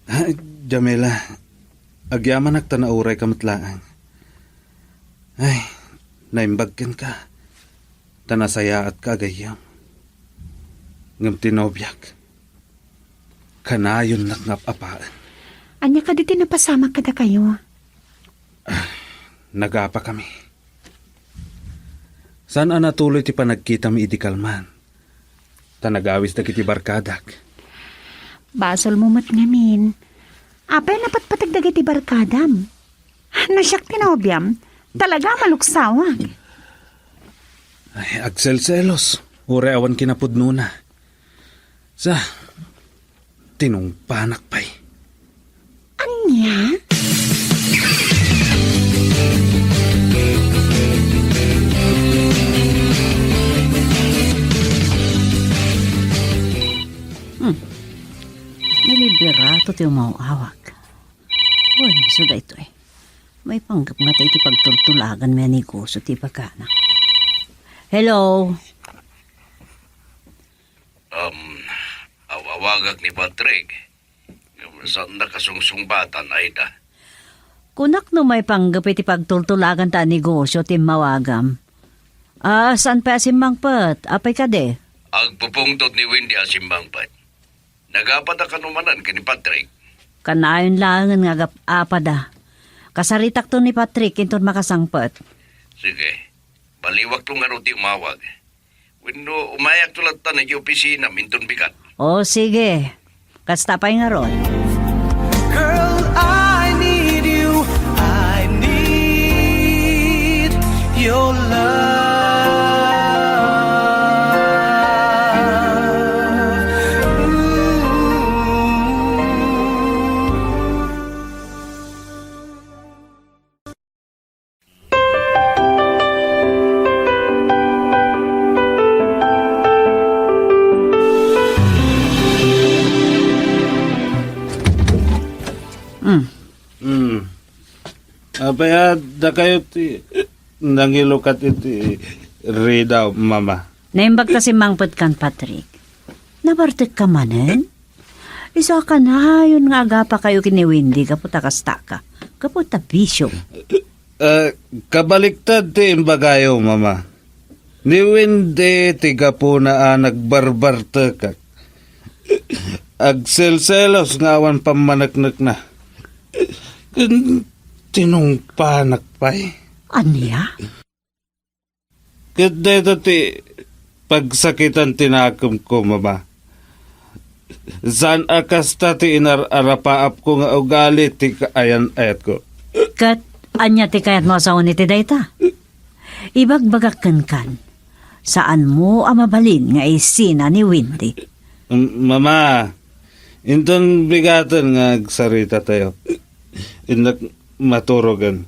Ah, Jamila, agyamanak ta naurayka met laeng. Ay, naimbag kenka, ta nasayaatka a gayyem. Ngem ti nobiak, kanayonnak nga ap-apaen. Ania kadi ti napasamak kadakayo? Ah, nagapakami. Saan a natuloy ti panagkitami idi kalman, ta nagawis dagiti barkadak. Basolmo met ngamin. Apay a napatpateg dagiti barkadam? No siak ti nobiam, talaga a maluksawak. Ay, agselselos, uray awan kinapudnona. Sa, tinungpanak pay. Ania? Hmm. Naliberato ti umaw-awak. Wen, isu daytoy. Maipanggep ngata iti pagtultulaganmi a negosio ti ibagana. Hello? Um, aw-awagak ni Patrick. Ngem saannak a sungsungbatanna, Aida. Kunak no maipanggep iti pagtultulaganta a negosio ti immawagam. Ah, saan pay a simmangpet? Apay kadi? Agpupungtot ni Wendy a simmangpet. Nagapada kano manen ken ni Patrick? Kanayon laengen nga agap-apada. Kasaritakto ni Patrick inton makasangpet. Sige. Baliwakto ngarud ti umawag. Wenno umayakto latta idiay opisinam inton bigat. O, sige. Kasta pay ngarud. Girl, I need you. I need your love. Ooh. Apay a dakayo ti nangilukat iti ridaw, Mama? Naimbag ta simmangpetkan, Patrick. Nabartekka manen? Isu a kanayon nga agapakayo ken ni Wendy gapu ta kastaka, gapu ta bisio. Ah, kabaliktad ti imbagayo, Mama. Ni Wendy ti gapuna a nagbarbartekak. Agselselos nga awan pammaneknekna. Ken tinungpanak pay. Ania? Ket dayta ti pagsakitan ti nakemko, Mama. Saan a kasta ti inar-arapaapko nga ugali ti kaayan-ayatko. Ket ania ti kayatmo a saon iti dayta? Ibagbagak kenkan, saanmo a mabalin nga isina ni Wendy. M-, Mama, inton bigaten nga agsaritatayo, innak maturogen.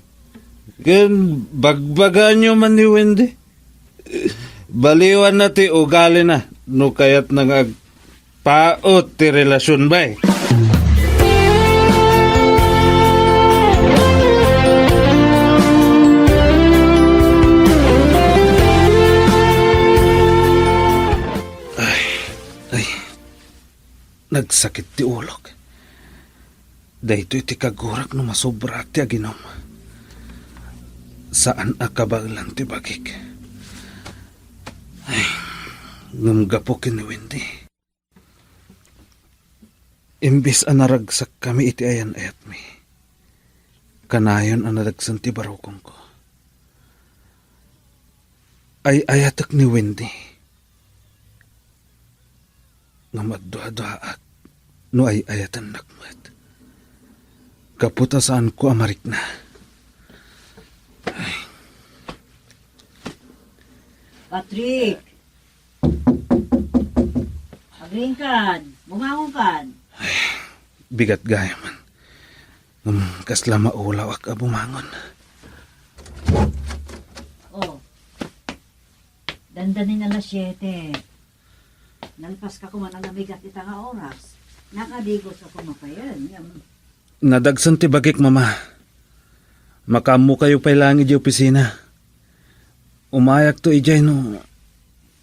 Ken bagbagaanyo man ni Wendy. Baliwanna ti ugalina no kayatna nga agpaut ti relasion, bay. Ay, ay. Nagsakit ti ulok. Daytoy ti kagurak no masobraak ti aginom. Saan a kabaelan ti bagik. Ay, ngem gapu ken ni Wendy, imbes a naragsakkami iti ayan-ayatmi, kanayon a nadagsen ti barukongko. Ay-ayatek ni Wendy. Ngem agduaduaak no ay-ayatennak met. Gapu ta saanko a marikna. Ay. Patrick! Agriingkan! Bumangonkan! Ay, bigat gayam. Ngem kasla maulawak a bumangon. Oh. Dandanin alas siete. Nalpaska koma a namigat ita nga oras. Nakadigos ako mapayen. Ngem nadagsen ti bagik, Mama. Makaammokayo pay laeng idiay opisina. Umayakto idiay no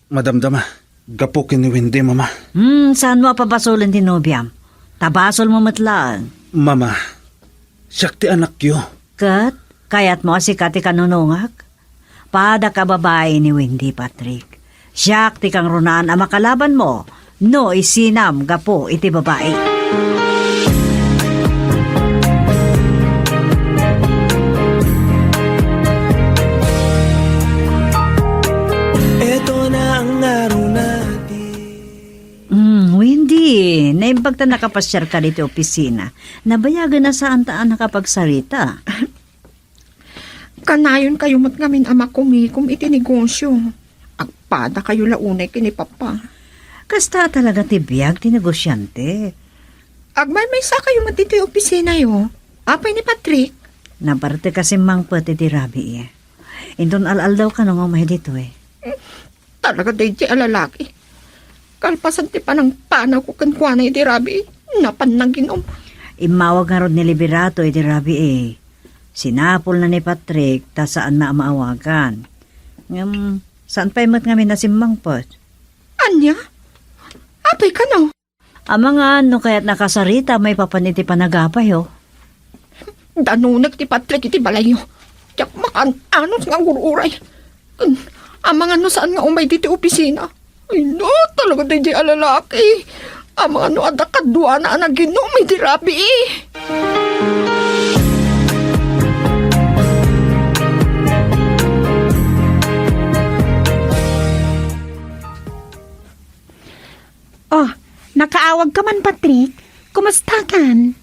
madamdama. Gapu ken ni Wendy, Mama. Hmm, saanmo a pabasolen ti nobiam? Ta basolmo met laeng. Mama, siak ti anakyo. Ket kayatmo a sika ti kanunongak? Padak a babai ni Wendy, Patrick. Siak ti kangrunaan a makalabanmo no isinam gapu iti babai. Eto na ang narunati. Hmm, Wendy, naimbag ta nakapasiarka ditoy opisina. Nabayagen a saanta a nakapagsarita. Kanayon kayo met ngamin a makumikom iti negosyo. Agpada kayo la unay ken ni Papa. Kasta talaga ti biag ti negosiante. Agmaymaysa kayo met ditoy opisinayo. Apay ni Patrick? Nabartek a simmangpet iti rabii. Inton al-aldaw kano nga umay ditoy. Talaga daydiay a lalaki. Kalpasan ti panangpanawko kenkuana idi rabii, napan naginom. Immawag ngarud ni Liberato idi rabii. Sinapulna ni Patrick ta saanna a maawagan. Ngem, saan pay met ngamin a simmangpet. Ania? Apay kano? Amangan no kayatna a kasarita maipapan iti panagapayo. Danunek ti Patrick iti balayyo. Diak makaan-anos nga agur-uray. Ken, amangan no saan nga umay ditoy opisina. Ay, no, talaga daydiay a lalaki. Amangan no adda kaduana a naginom idi rabii. Oh, nakaawagka man, Patrick. Kumustakan?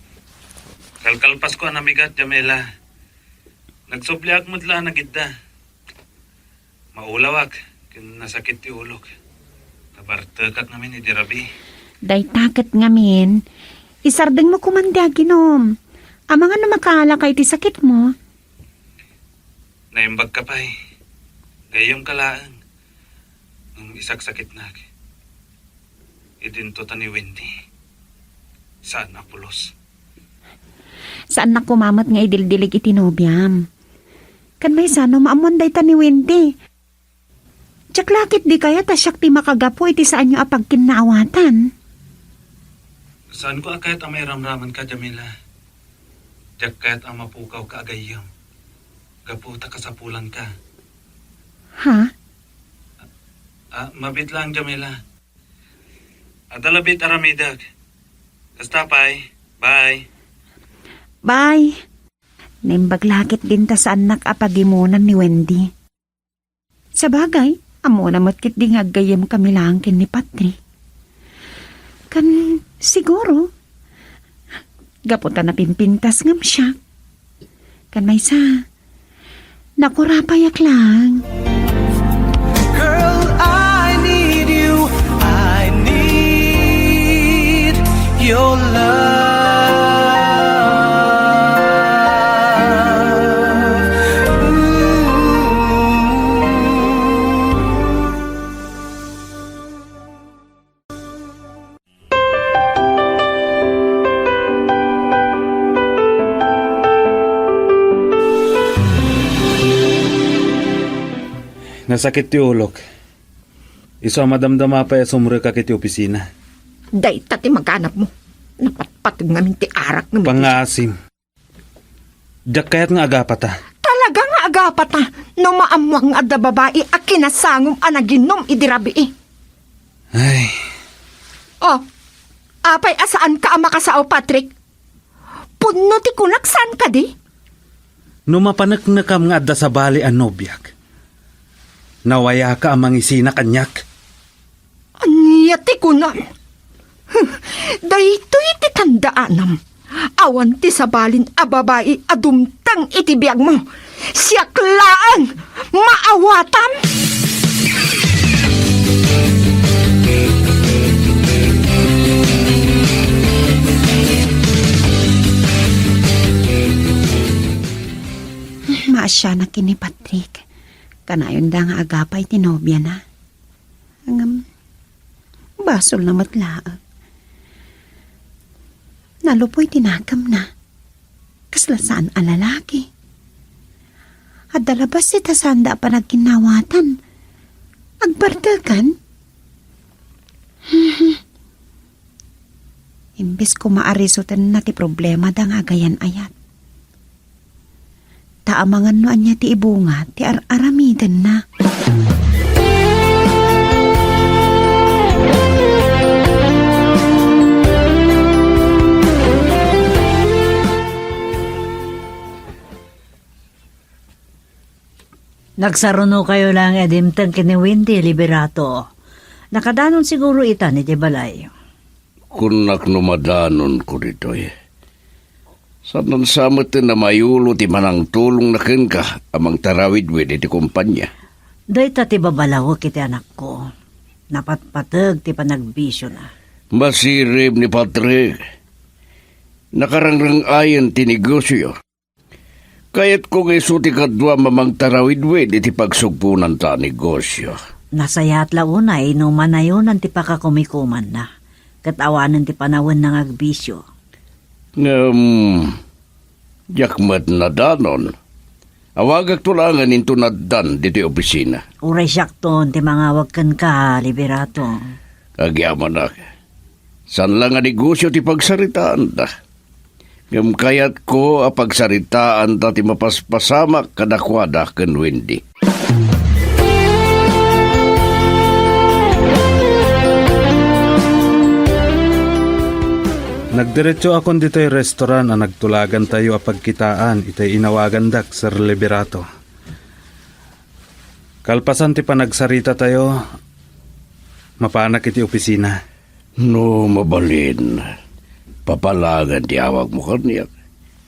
Kalkalpasko a namigat, Jamela. Nagsubliak met la a nagidda. Maulawak, ken nasakit ti ulok. Nabartekak ngamin idi rabii. Dayta ket ngamin, isardengmo koman ti aginom. Amangan no makaalaka iti sakitmo. Naimbagka pay. Gayyemka laeng. Ngem isaksakitnak. Idinto ta ni Wendy. Saan a pulos. Saannak koma met nga idildilig iti nobiam. Ken maysa no maammoan dayta ni Wendy. Diak la ketdi kayat a siak ti makagapu iti saanyo a pagkinnaawatan. Saanko a kayat a mairamramanka, Jamila. Diak kayat a mapukawka a gayyem. Gapu ta kasapulanka. Ha? Ah, mabiit lang, Jamila. Adda labi ti aramidek. Kasta pay. Bye. Bye. Naimbag la ketdin ta saannak a pagimonan ni Wendy. Sabagay, ammona met ketdi nga aggayyemkami laeng ken ni Patrick. Ken siguro, gapu ta napimpintas ngem siak. Ken maysa, nakurapayak lang. Girl, I need you. I need your love. Ooh. Nasakit ti ulok. Isu a madamdama pay a sumrek iti opisina. Dayta ti maganabmo. Napatpateg ngamin ti arak ngamin. Pangaasim. Diak kayat nga agapata. Talaga nga agapata no maammoak nga adda babai a kinasangom a naginom idi rabii. Ay. Oh, apay a saanka a makasao, Patrick? Pudno ti kunak, saan kadi? No mapaneknekam nga adda sabali a nobiak, nawayaka a mangisina kaniak. Ania ti kunam? Huh, daytoy ti tandaanam. Awan ti sabalin a babai a dumteng iti biagmo. Siak laeng maawatam! Maasianak ken ni Patrick. Kanayonda nga agapa iti nobiana. Ngem, basolna met laeng. Nalupoy ti nakemna. Kasla saan a lalaki. Adda la bassit a saanda a panagkinnawatan. Agbartekan? Imbes koma a risotenna ti problemada nga agayan-ayat. Ta amangan no ania ti ibunga ti ar-aramidenna. Nagsarunokayo laeng a dimteng ken ni Wendy, Liberato. Nakadanon siguro itan idiay balay. Kunnak no madanonko ditoy. Saan sa met a mayulo ti panangtulongna kenka a mangtarawidwid iti kompania. Dayta ti babalawek iti anakko. Napatpateg ti panagbisiona. Masirib ni Patrick. Nakarangrang-ayen ti negosio. Kayatko nga isu ti kaduam a mangtarawidwid iti pagsugponanta a negosio. Nasayaat la unay no manayonan ti pakakumikumanna, ket awanen ti panawenna nga agbisio. Ngem, diak met nadanon. Awagakto laengen inton addan ditoy opisina. Uray siakton ti mangawag kenka, Liberato. Agyamanak. Saan la nga negosio ti pagsaritaanda. Ngem kayatko a pagsaritaanta ti mapaspasamak kadakuada ken Wendy. Nagdiretsoakon ditoy restoran a nagtulagantayo a pagkitaan itay inawagandak, Sir Liberato. Kalpasan ti panagsaritatayo, mapanak iti opisina. No mabalin, papalaengen ti awagmo kaniak.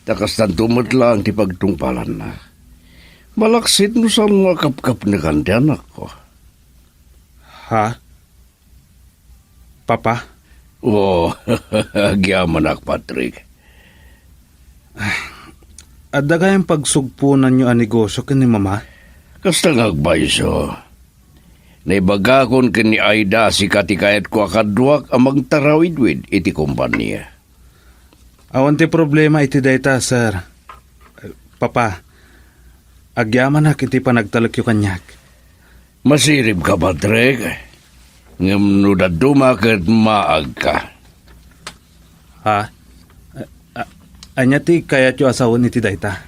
Ta kastanto met laeng ti pagtungpalanna. Malaksid no saanmo a kapkapnekan ti anakko. Ha? Papa? Oh, agyamanak, Patrick. Adda gayam pagsugponanyo a negosio ken ni Mama? Kasta nga agpayso. Naibagakon ken ni Aida a sika ti kayatko a kaduak a mangtarawidwid iti kompania. Awan ti problema iti dayta, sir. Papa, agyamanak iti panagtalekyo kaniak. Masiribka, Patrick, ngem no dadduma ket maagka. Ha? A-, a-, ania ti kayatyo a sawen iti dayta?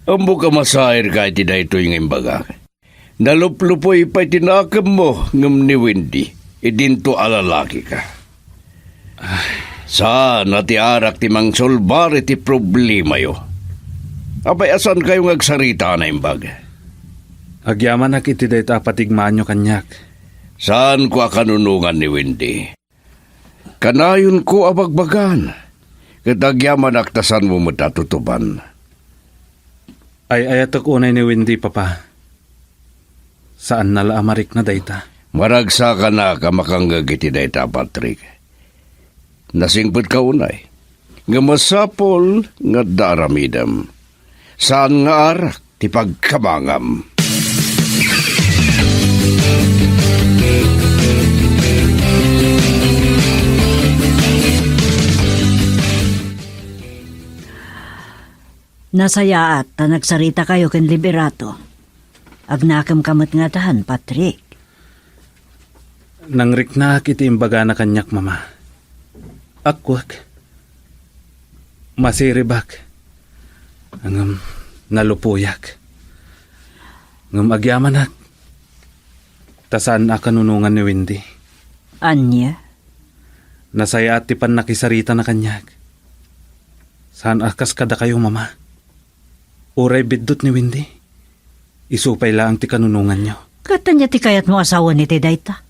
Ammok a masairka iti daytoy nga imbagak. Naluplupoy pay ti nakemmo ngem ni Wendy, idinto a lalakika. Saan a ti arak ti mangsolbar iti problemayo. Apay a saankayo nga agsarita a naimbag? Agyamanak iti dayta a patigmaanyo kaniak. Saanko a kanunongan ni Wendy. Kanayonko a bagbagaan, ket agyamanak ta saanmo met a tutuban. Ay-ayatek unay ni Wendy, Papa. Saanna la a marikna dayta. Maragsakanak a makangngeg iti dayta, Patrick. Nasingpetka unay, nga masapul nga adda aramidem. Saan nga arak ti pagkamangam. Nasayaat ta nagsaritakayo ken Liberato. Agnakemka met ngatan, Patrick. Nangriknaak iti imbagana kaniak, Mama. Akkuek. Masiribak. Ngem nalupoyak. Ngem agyamanak. Ta saan a kanunongan ni Wendy. Ania? Nasayaat ti pannakisaritana kaniak. Saan a kas kadakayo, Mama. Uray biddut ni Wendy, isu pay laeng ti kanunonganyo. Ket ania ti kayatmo a sawen iti dayta?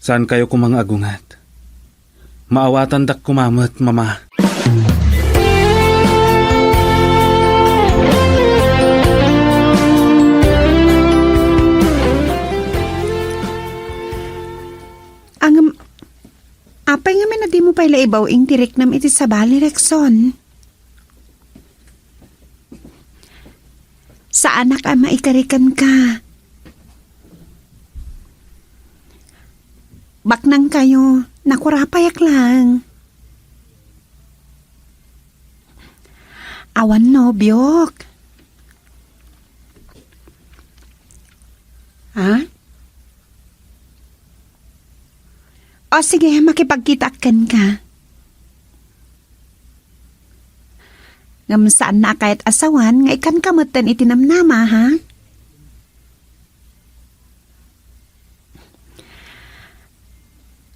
Saankayo koma nga agunget. Maawatandak koma met, Mama. Ngem, apay ngamin a dimo pay la ibaw-ing ti riknam iti sabali, Rexon? Saanak a maikari kenka. Baknangkayo, nakurapayak laeng. Awan nobiok. Ha? O sige, makipagkitaak kenka. Ngem saanna a kayat a sawen nga ikkanka metten iti namnama, ha?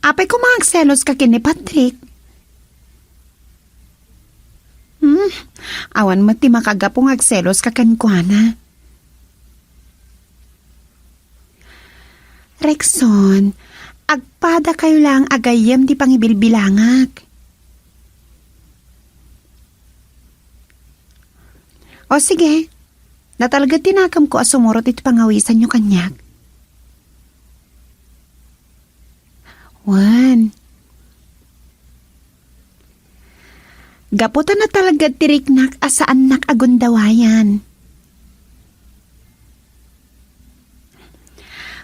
Apay koma agseloska ken ni Patrick? Hmm, awan met ti makagapu nga agseloska kenkuana. Rexon, agpadakayo laeng a gayyem ti pangibilbilangak. O sige, natalged ti nakemko a sumurot iti pangawisanyo kaniak. Wen, gapu ta natalged ti riknak a saannak a gundawayan.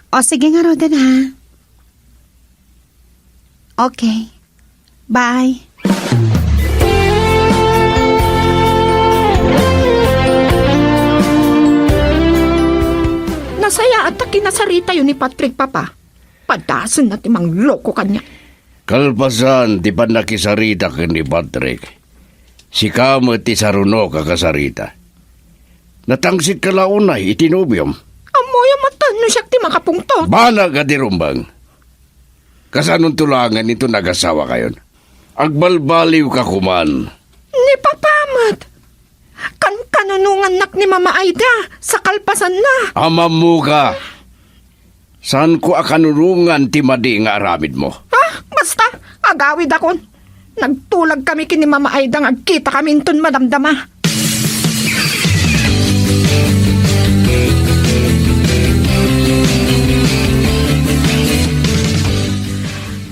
O, sige ngaruden, ha? Okay. Bye. Nasayaat ta kinasaritayo ni Patrick, Papa. Padasenna ti mangloko kaniak. Kalpasan ti pannakisarita ken ni Patrick, sika met ti sarunok a kasarita. Natangsitka la unay iti nobiom. Ammoyo met no siak ti makapungtot. Banag a di rumbeng. Kasanonto laengen inton agasawakayon? Agbalbaliwka koman. Ni Papa met. Kankanunongannak ni Mama Aida sa kalpasanna. Amammoka. Saanko a kanunongan ti madi nga aramidmo. Ah, basta, agawidakon. Nagtulagkami ken ni Mama Aida nga agkitakami inton madamdama.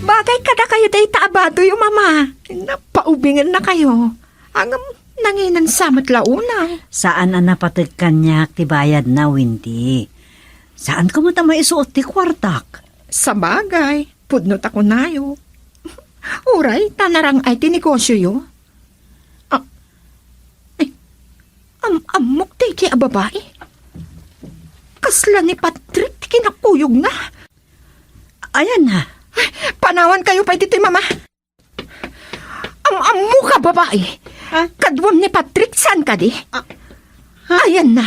Bagay kadakayo dayta a badoyo, Mama. Napaubingennakayo. Ngem, nanginansa met la unay. Saan a napateg kaniak ti bayadna, Wendy. Saanko met a maisuot ti kuartak. Sabagay, pudno ta kunayo. Uray ta narang-ay ti negosioyo. A, Am-ammok daydiay a babai. Kasla ni Patrick ti kinakuyogna. Ayanna. Panawankayo pay ditoy, Mama. Am-ammok a babai. Ha? Kaduam ni Patrick, saan kadi? Ah, ha? Ayanna.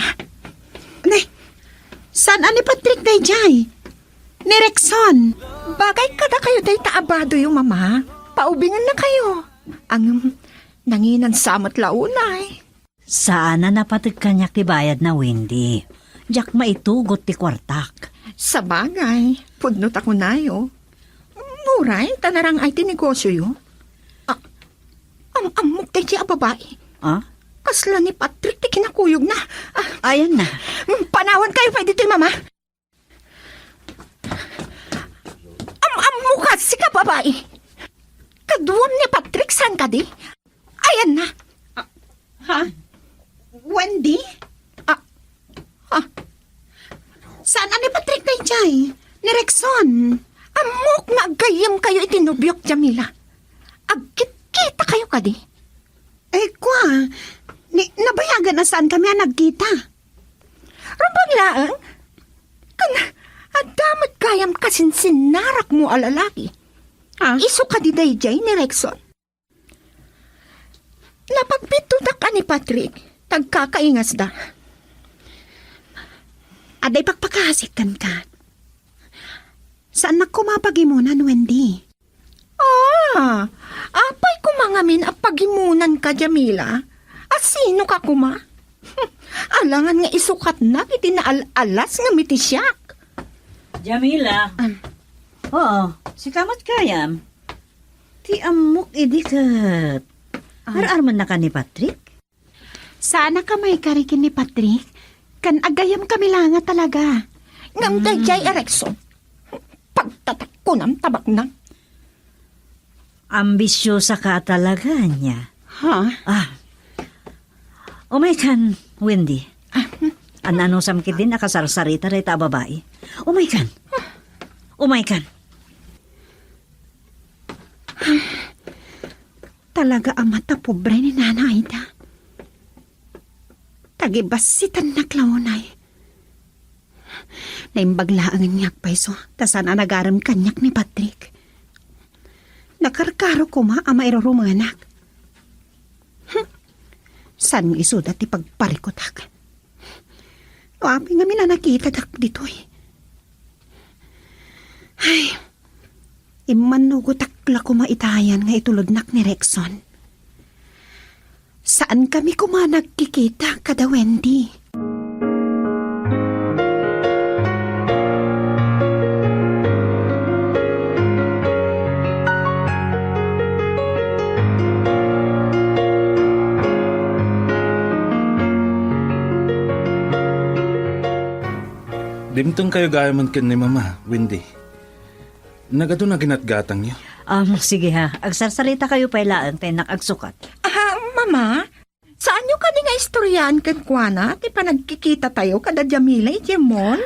Ne, saan a ni Patrick daydiay? Ni Rexon. Bagay kadakayo dayta a badoyo, Mama. Paubingennakayo. Ngem, nanginan sa met la unay. Saan a napateg kaniak ti bayadna, Wendy. Diak maitugot ti kuartak. Sabagay, pudno ta kunayo. Uray, ta narang-ay ti negosioyo. Ah, am-ammok daydiay a babai. Ah? Kasla ni Patrick ti kinakuyogna. Ah, ayanna. Panawankayo pay ditoy, Mama. Am-ammok a sika, babai. Kaduam ni Patrick, saan kadi? Ayanna. Ah, ha? Wendy? Ah, ah. Saan a ni Patrick daydiay? Ni Rexon? Ammok nga aggayyemkayo iti nobiok, Jamila. Agkitkitakayo kadi? Ay, kua. Ni, nabayagan a saan kami a nagkita. Rumbeng laeng? Ken, adda met gayam kasinsinnarakmo a lalaki. Ah? Isu kadi daydiay ni Rexon? Napagpittodak a ni Patrick, tagkakaingasda. Adda ipakpakasik kenka. Saannak koma a pagimunan, Wendy. Ah, apay koma ngamin a pagimunanka, Jamila? A sinoka koma? Alangan nga isukatnak iti naal-alas nga mitisiak. Jamila. Ah. Oo, sika met gayam. Ti ammok idi ket Ah. ar-armennaka ni Patrick? Saan a kami kari ken ni Patrick, ken aggayam kami la nga talaga. Ngem Mm. daydiay a Rexon, pagtatakkunam ta baknang. Ambisyosa ka talaga, ania? Ha? Ah. Umaykan, Wendy. Ah. An-anusam ketdin a kasarsarita dayta a babai. Umaykan. Umaykan. Talaga a mata pobre ni Nana Aida. Tagibassitannak la unay. Naimbag laengen nga agpayso, ta saan a nagarem kaniak ni Patrick. Nakarkaro koma a mairurumenak. Hmm. Saan nga isuda ti pagparikutak? No apay ngamin a nakitadak ditoy? Ay, immannugotak la koma itayan nga itulodnak ni Rexon. Saan kami koma nagkikita kada Wendy? Dimtengkayo gayamen ken ni Mama, Wendy. Nagadu na ginatgatangyo. Um, sige ha, agsarsarita kayo pay laeng ta innak agsukat. Ah, Mama, saanyo kadi nga istoryaen kenkuana ti panagkikita tayo kada Jamila idiay mall?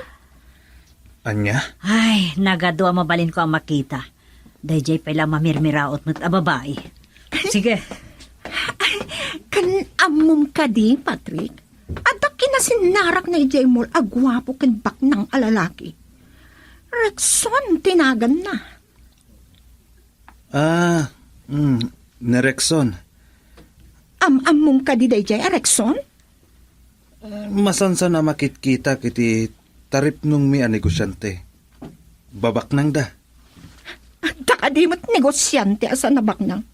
Ania? Ay, nagadu a mabalinko a makita. Daydiay pay la mamirmiraot met a babai. Sige. Ay, kan-, ammom kadi, Patrick? Adda kinasinnarakna idiay mall a guapo ken baknang a lalaki. Rexon ti naganna. Ah, mm, ni Rexon. Am-ammom kadi daydiay a Rexon? Eh, masansan a makitkitak iti taripnongmi a negosyante. Babaknangda. Adda kadi met negosyante a saan a baknang?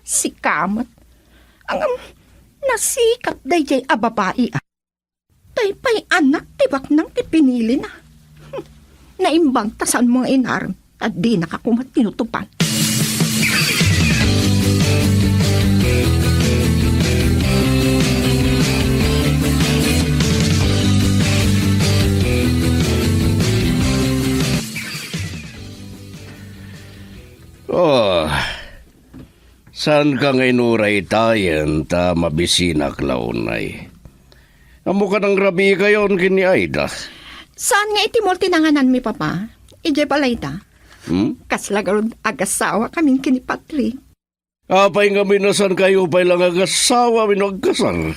Sika met. Ngem, nasikap daydiay a babai, a. Tay pay anak ti baknang ti pinilina. Naimbag ta saanmo nga inarem, ta dinaka koma tinutupan. Oh, saanka nga inuray tayen ta mabisinak la unay? Ammok a nangrabiikayon ken ni Aida. Saan nga iti mall ti nangananmi, Papa? Idiay balayta. Hmm? Kasla garud agasawa kamin ken ni Patrick. Apay ngamin a saankayo pay la nga agasawa wenno agkasar?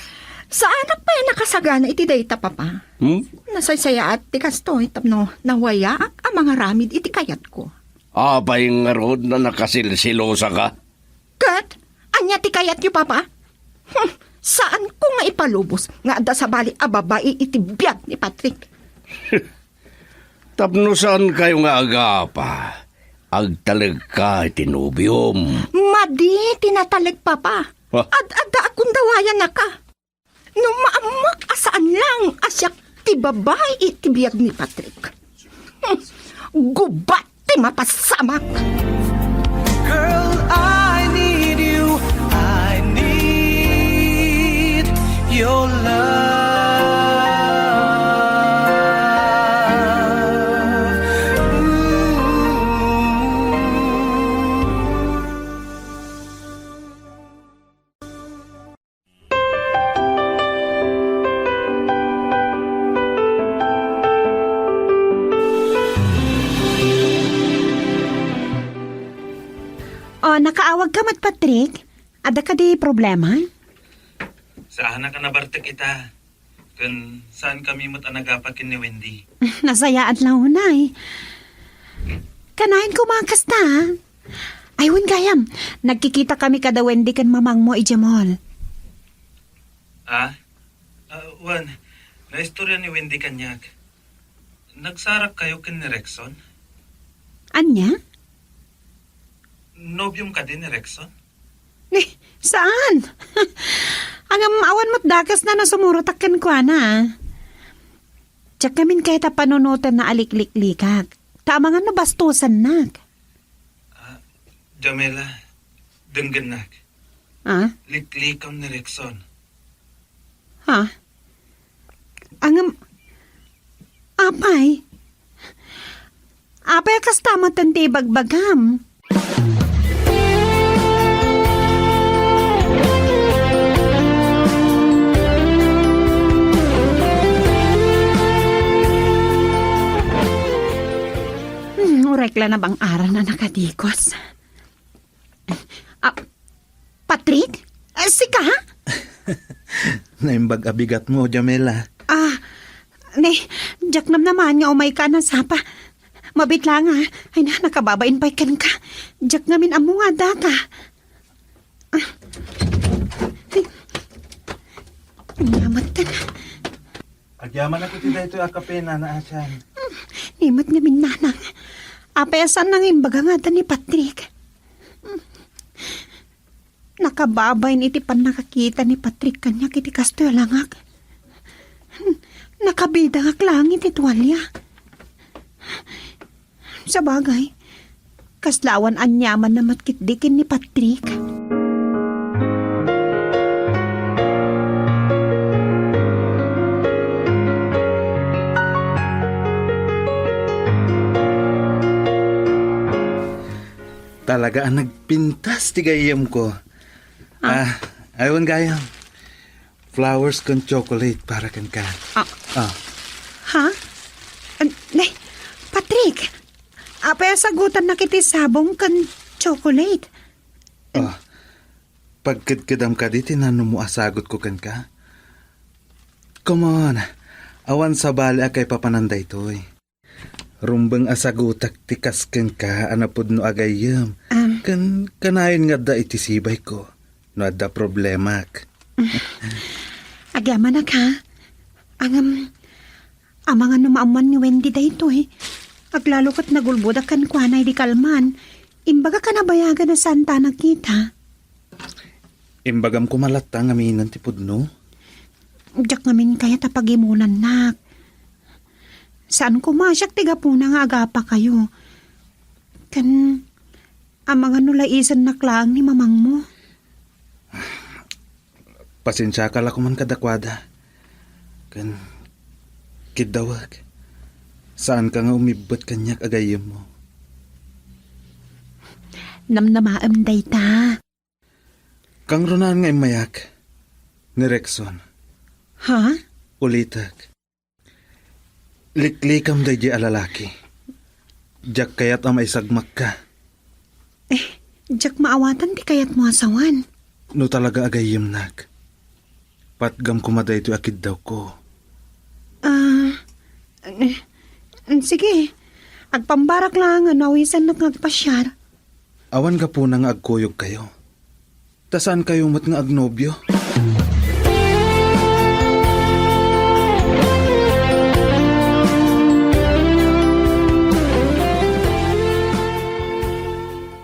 Saanak pay a nakasagana iti dayta, Papa. Hmm? Nasaysayaat ti kastoy tapno nawayaak a mangaramid iti kayatko. Apay ngarud a nakasilsilosaka? Ket ania ti kayatyo, Papa? Hmm, saanko nga ipalubos nga adda sabali a babai iti biag ni Patrick. Tapno saankayo nga agapa, agtalegka iti nobiom. Madi ti nataleg, Papa. Ah. Ad-adda a kundawayanaka. No maammoak a saan lang a siak ti babai iti biag ni Patrick. Hmm, gubat ti mapasamak. Girl, I need you. I need your love. Ooh. O, nakaawagka met, Patrick? Adda kadi problema? Saanak a nabartek ita. Ken saankami met a nagapa ken ni Wendy. Nasayaat la unay. Kanayon koma kasta, a. Ay, wen gayam, nagkikitakami kada Wendy ken mamangmo idiay mall. Ah? Ah, wen, naistorya ni Wendy kaniak. Nagsarakkayo ken ni Rexon? Ania? Nobiom kadi ni Rexon? Ni, saan? Ngem awan met dakes na no sumurotak kenkuana, a. Diak ngamin kayat a panunotenna a likliklikak. Ta amangan no bastosennak. Ah, Jamela, denggennak. Ah? Liklikam ni Rexon. Ha? Ngem, apay? Apay a kasta met ti ibagbagam? Hmm, uray la nabang-aran a nakadikos. Ah, Patrick? Ah, sika? Naimbag a bigatmo, Jamela. Ah, ne, diak namnamaen nga umayka a nasapa. Mabiit laeng, a. Ay na, nakababain pay kenka. Diak ngamin ammo nga addaka. Ah. Ay. Ania met. Agyamanak iti daytoy a kape, Nana Asian. Hmm, ni met ngamin, Nanang. Apay a saan nga imbaga nga adda ni Patrick? Hmm. Nakababain iti pannakakita ni Patrick kaniak iti kastoy a langak. Hmm. Nakabidangak laeng iti tualia. Sabagay, kasla awan aniamanna met ketdi ken ni Patrick. Talaga a nagpintas ti gayyemko. Ah. Ah, ay wen gayam. Flowers ken chocolate para kenka. Ah. Ah. Ha? An-, ne, Patrick, apay a sagutannak iti sabong ken chocolate? Ah. Pagkedkedam kadi ti nanumo a sagutko kenka? Come on. Awan sabali a kaipapanan daytoy. Rumbeng a sagutak ti kas kenka a napudno a gayyem. Am. Ken kanayon nga adda iti sibayko no adda problemak. Agyamanak, ha? Ngem, amangan no maammuan ni Wendy daytoy. Aglalo ket nagulbodak kenkuana idi kalman. Imbagak a nabayagan a saanta a nagkita. Imbagam koma latta ngaminen ti pudno? Diak ngamin kayat a pagimonannak. Saan koma a siak ti gapuna nga agapakayo. Ken, amangan no laisennak laeng ni mamangmo. Pasensiaka la koman kadakuada. Ken, kiddawek, saanka nga umibbet kaniak a gayyemmo. Namnamaem dayta. Kangrunaan nga immayak ni Rexon. Ha? Ulitek. Liklikam daydiay a lalaki. Diak kayat a maisagmakka. Eh, diak maawatan ti kayatmo a sawen. No talaga a gayyemnak, Patgam koma daytoy a kiddawko. Ah, eh, sige. Agpambarak laeng no awisannak nga agpasiar. Awan gapuna nga agkuyogkayo. Ta saankayo met nga agnobio.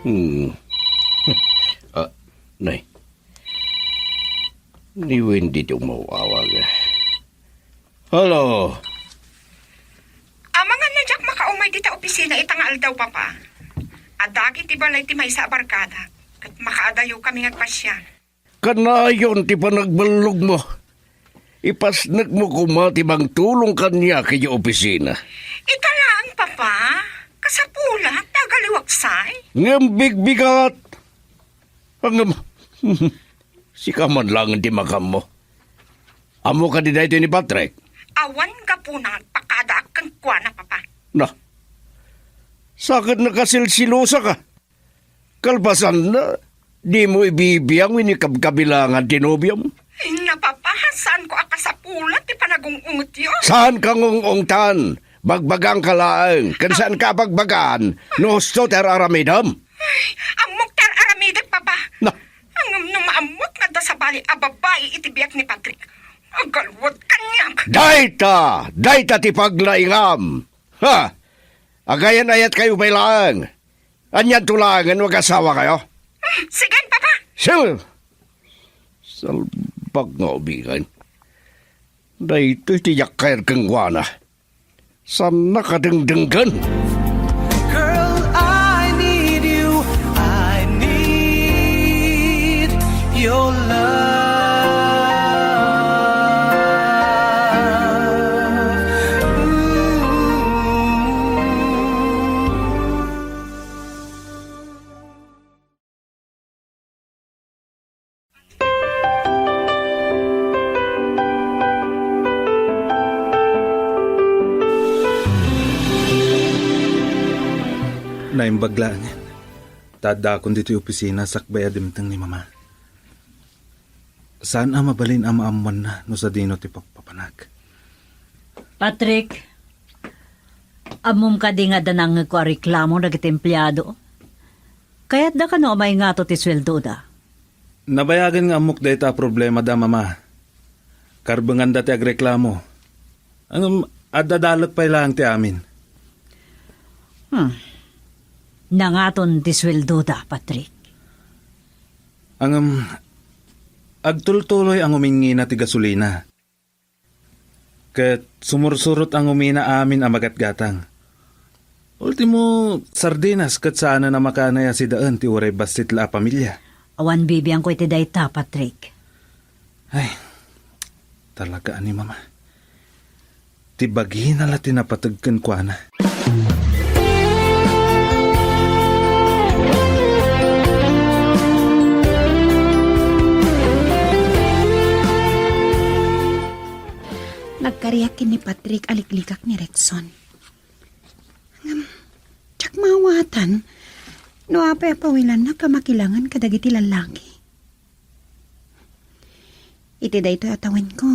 Hmm. Ah, nay. Ni Wendy ti umaw-awag. Hello. Amangan nga diak makaumay dita opisina ita nga aldaw, Papa. Adda iti balay ti maysa a barkada, ket makaadayo kami nga agpasiar. Kanayon ti panagballogmo. Ipasnekmo koma ti mangtulong kaniak idiay opisina. Ita laeng, Papa. Kasapulan ta agaliwaksay. Ngem bigbigat. Ngem, sika man laeng ti makammo. Ammo kadi daytoy ni Patrick? Awan gapuna nga agpakadaak kenkuana, Papa. Na, sakit nakasilsilosa ka. Kalpasanna, dimo ibibiang wenno ikabkabilangan ti nobiom? Ay, na, Papa, saanko a kasapulan ti panagung-ungetyo. Saanka ngung-ungtan? Bagbagaanka laeng, ken saanka a bagbagaan no husto ti ar-aramidem? Ay, ammok ti ar-aramidek, Papa. Na. Ngem no maammok nga adda sabali a babai iti biag ni Patrick, agalwad kaniak. Dayta! Dayta ti paglaingam! Ha! Agayan-ayatkayo pay laeng. Anianto laengen no agasawakayo? Sige, Papa. Sil! Salbag nga ubigen. Daytoy ti diak kayat kenkuana. Saannak a dengdenggen. Girl, I need you. I need your love. Ooh. Naimbag laengen ta addakon ditoy opisina sakbay a dimteng ni Mama. Saan a mabalin a maammoanna no sadino ti pagpapanak. Patrick, ammom kadi nga adda nangngegko a reklamo dagiti empleado? Kayatda kano a maingato ti sueldoda? Nabayagen nga ammok dayta a problemada, Mama. Karbenganda ti agreklamo. Ngem adda dalet pay laeng ti amin. Hmm. Nangaton ti sueldoda, Patrick. Ngem agtultuloy a ngumingngina ti gasolina. Ket sumursurot a ngumina amin a magatgatang. Ultimo, sardinas ket saanen a makaanay a sidaen ti uray bassit la a pamilia. Awan bibiangko iti dayta, Patrick. Ay, talaga a ni Mama. Ti bagina la ti napateg kenkuana. Nagkariak ken ni Patrick a liklikak ni Rexon. Ngem, diak maawatan no apay a pawilannak a makilangen kadagiti lallaki. Iti daytoy a tawenko,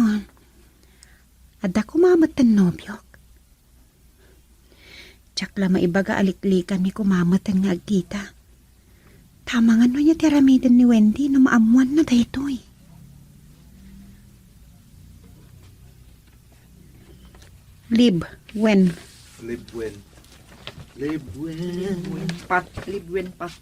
adda koma metten nobiok. Diak la maibaga a liklikanmi koma metten nga agkita. Ta amangan no ania ti aramiden ni Wendy no maammoanna daytoy. Live when. Live when. Live when. Pat, live when, Pat.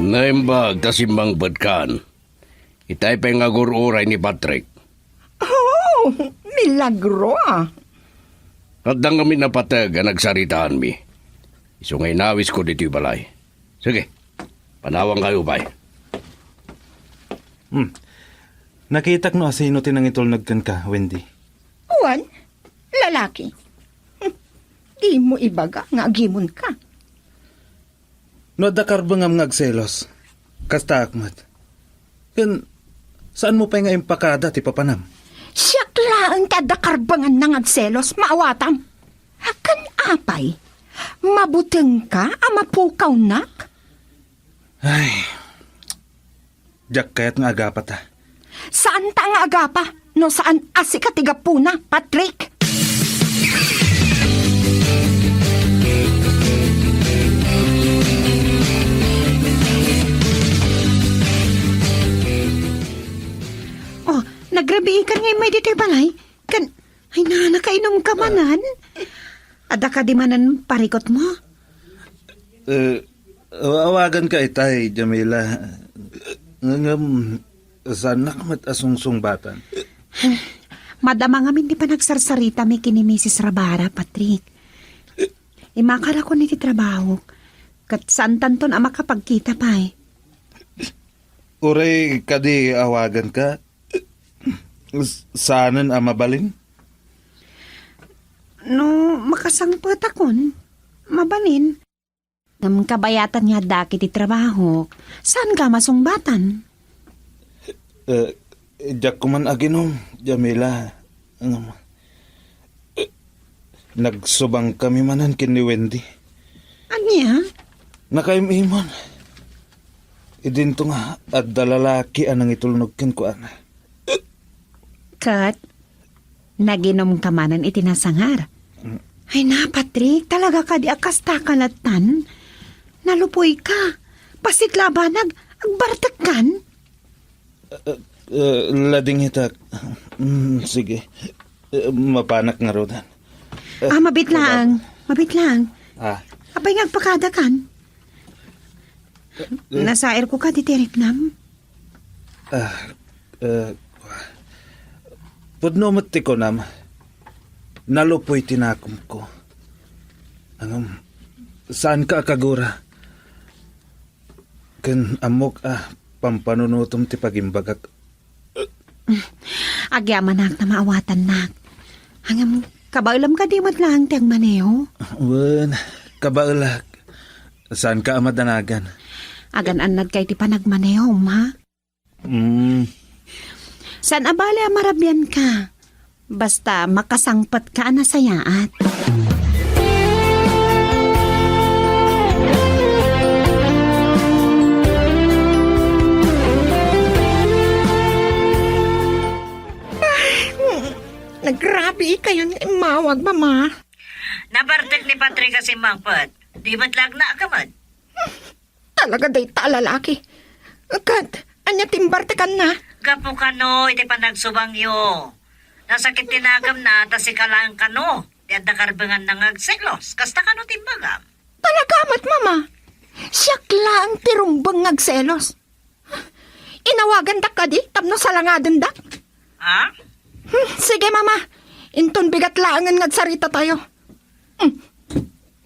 Naimbag ta simmangpetkan. Itay pay nga agur-uray ni Patrick. Oh, milagro, ah. Adda ngamin a pateg a nagsaritaanmi. Isu nga inawisko ditoy balay. Sige, panawankayo pay. Hmm. Nakitak no asino ti nangitulnog kenka, Wendy? Wen, lalaki. Hmm. Dimo ibaga nga agimonka. No adda karbengam nga agselos, kastaak met. Ken, saanmo pay nga impakada ti papanam? Siak laeng ti adda karbenganna nga agselos, maawatam. Apay, mabutengka a mapukawnak? Ay, diak kayat nga agapata. Saanta nga agapa no saan a sika ti gapuna, Patrick? Oh, nagrabiikan nga immay ditoy balay? Kan, ay na, nakainom ka manen? Adda kadi manen parikutmo? Eh, awagan ka itay, Jamila. Ngem, saanak met a sungsungbatan. Madama ngamin ti panagsarsaritami ken ni Misis Rabara, Patrick. Immakarakon iti trabahok, ket saantanton a makapagkita pay. Uray kadi awagan ka, s-, saanen a mabalin? No makasangpetakon, mabalin. Ngem kabayatan nga adda iti trabahok, saanka a masungbatan? Eh, diak koman aginom, Jamila. Ngem, eh, nagsubangkami manen ken ni Wendy. Ania? Nakaim-imon. Idinto nga adda lalaki a nangitulnog kenkuana. Ket naginomka manen iti nasangar. Mm. Ay na, Patrick, talaga kadi a kasta ka latta? Nalupuyka. Bassit la a banag, agbartekkan? Eh, eh, ladingitak. Mm, sige. Eh, mapanak ngaruden. Eh, Ah, mabit laeng. Mabit laeng. Ah. Apay nga agpakadakan? Eh, eh. Nasairko kadi ti riknam? Ah, eh, pudno met ti kunam. Nalupoy ti nakomko. Ngem, saanka a kagura. Ken ammok a pampanunotem ti pagimbagak. Agyamanak ta maawatannak. Ngem, kabaelam kadi met laeng ti agmaneho? Wen, kabaelak. Saanka a madanagan? Agan-annadka iti panagmanehom, ha? Mm. Saan a bale a marabianka. Basta makasangpetka a nasayaat. Nagrabiikayon nga immawag, Mama. Nabartek ni Patrick a simmangpet. Di met la agnakemen. Talaga dayta a lalaki. Ket, ania ti imbartekanna? Gapu kano iti panagsubangyo. Nasakit ti nagemna ta sika laeng kano ti adda karbenganna nga agselos. Kasta kano ti imbagam? Talaga met, Mama. Siak laeng ti rumbeng nga agselos. Inawagandak kadi tapno salangadendak? Ha? Hmm, sige, Mama. Inton bigat laengen nga agsaritatayo. Hmm.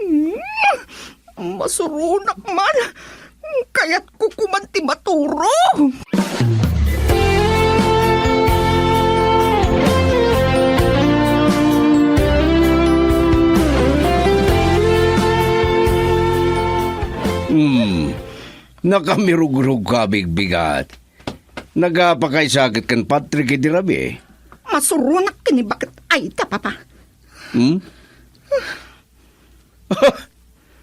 Hmm. Masuronak man. Kayatko koman ti maturo. Hmm. Nakamirugrugka a bigbigat. Nagapakaisaket ken Patrick idi rabii? Masuronak ken ni baket ay ta, Papa. Hmm?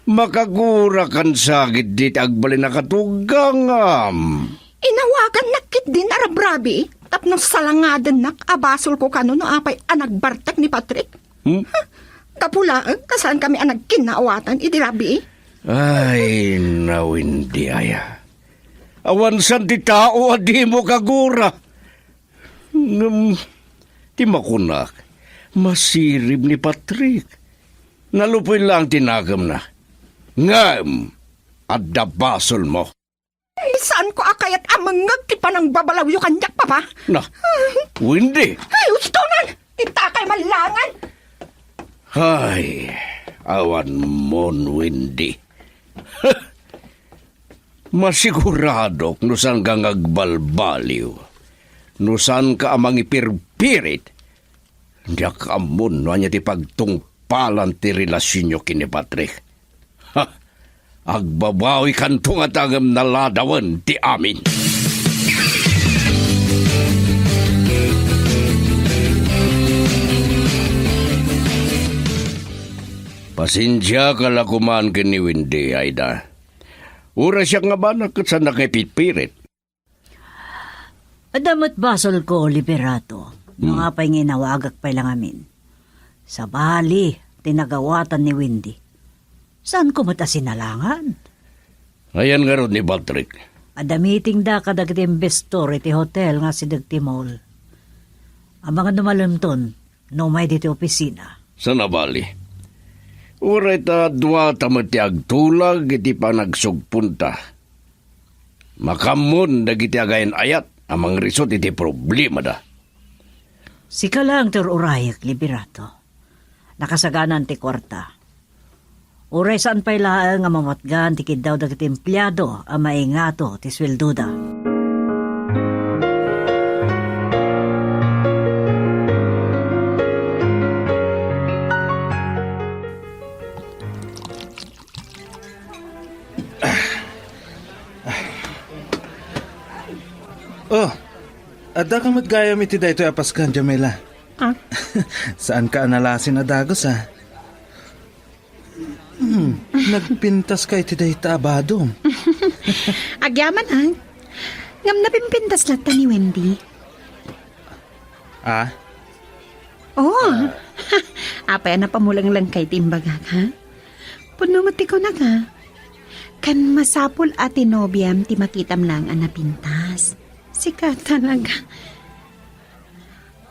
Makagurakan sa ketdi ti agbalin a katugangam. Inawagannak ketdi a rabrabii tapno salangadennak a basolko kano no apay a nagbartek ni Patrick. Hmm? Ha? Gapu laeng ta saankami a nagkinnaawatan idi rabii. Ay, na, Wendy aya. Awan saan ti tao a dimo kagura. Ngem, ti makunak, masirib ni Patrick. Nalupoy laeng ti nagemna. Ngem, adda basolmo. Ay, saanko a kayat a mangngeg ti panangbabalawyo kaniak, Papa. Na, Wendy. Ay, ustonan! Itakay man laengen! Ay, awan mon, Wendy. Masiguradok no saanka nga agbalbaliw, no saanka a mangipirpirit, diak ammo no ania ti pagtungpalan ti relasionyo ken ni Patrick. Ha! Agbabawikanto ngata ngem naladawen ti amin. Pasensiaka la koman ken ni Wendy, Aida. Uray siak nga bana ket saannak nga ipitpirit. Adda met basolko, Liberato, no Hmm. apay nga inawagak pay la ngamin. Sabali ti nagawatan ni Wendy. Saanko met a sinalangan? Ayan ngarud ni Patrick? Adda meetingda kadagiti investor iti hotel nga asideg ti mall. Amangan no malemton, no umay ditoy opisina. Saan a bali. Uray ta dua ta met ti agtulag iti panagsugponta. Makammon dagiti agayan-ayat a mangrisut iti problemada. Sika laeng ti ur-urayek, Liberato. Nakasaganan ti kuarta. Uray saan pay laeng a mawatgan ti kiddaw dagiti empleado a maingato ti sueldoda. Oh, addaka met gayam iti daytoy a paskan, Jamila. Ah? Saanka a nalasin a dagus, ah. Hmm, nagpintaska iti dayta a badom. Agyaman, ah. Ngem napimpintas latta ni Wendy. Ah? Oh. Apay a napamulenglengka iti imbagak, ha? Pudno met ti kunak, ha? Kan masapul a ti nobiam ti makitam laeng a napintas. Sika talaga.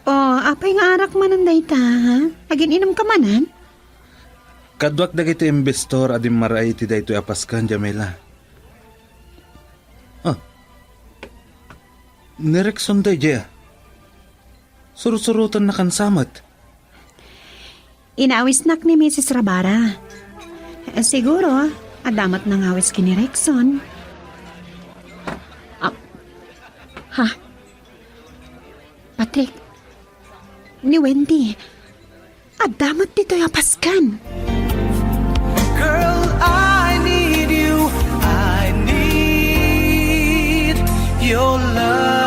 Oh, apay nga arak manen dayta, ha? Agin-inumka manen? Kaduak dagiti investor a dimmaray iti daytoy a paskan, Jamila. Ah. Ni Rexon daydiay, ah. Sursurotennak a samet. Inawisnak ni Misis Rabara. Eh, siguro, adda met nangawis ken ni Rexon. Ah. Ha? Patrick, ni Wendy, adda met ditoy a paskan. Girl, I need you. I need your love.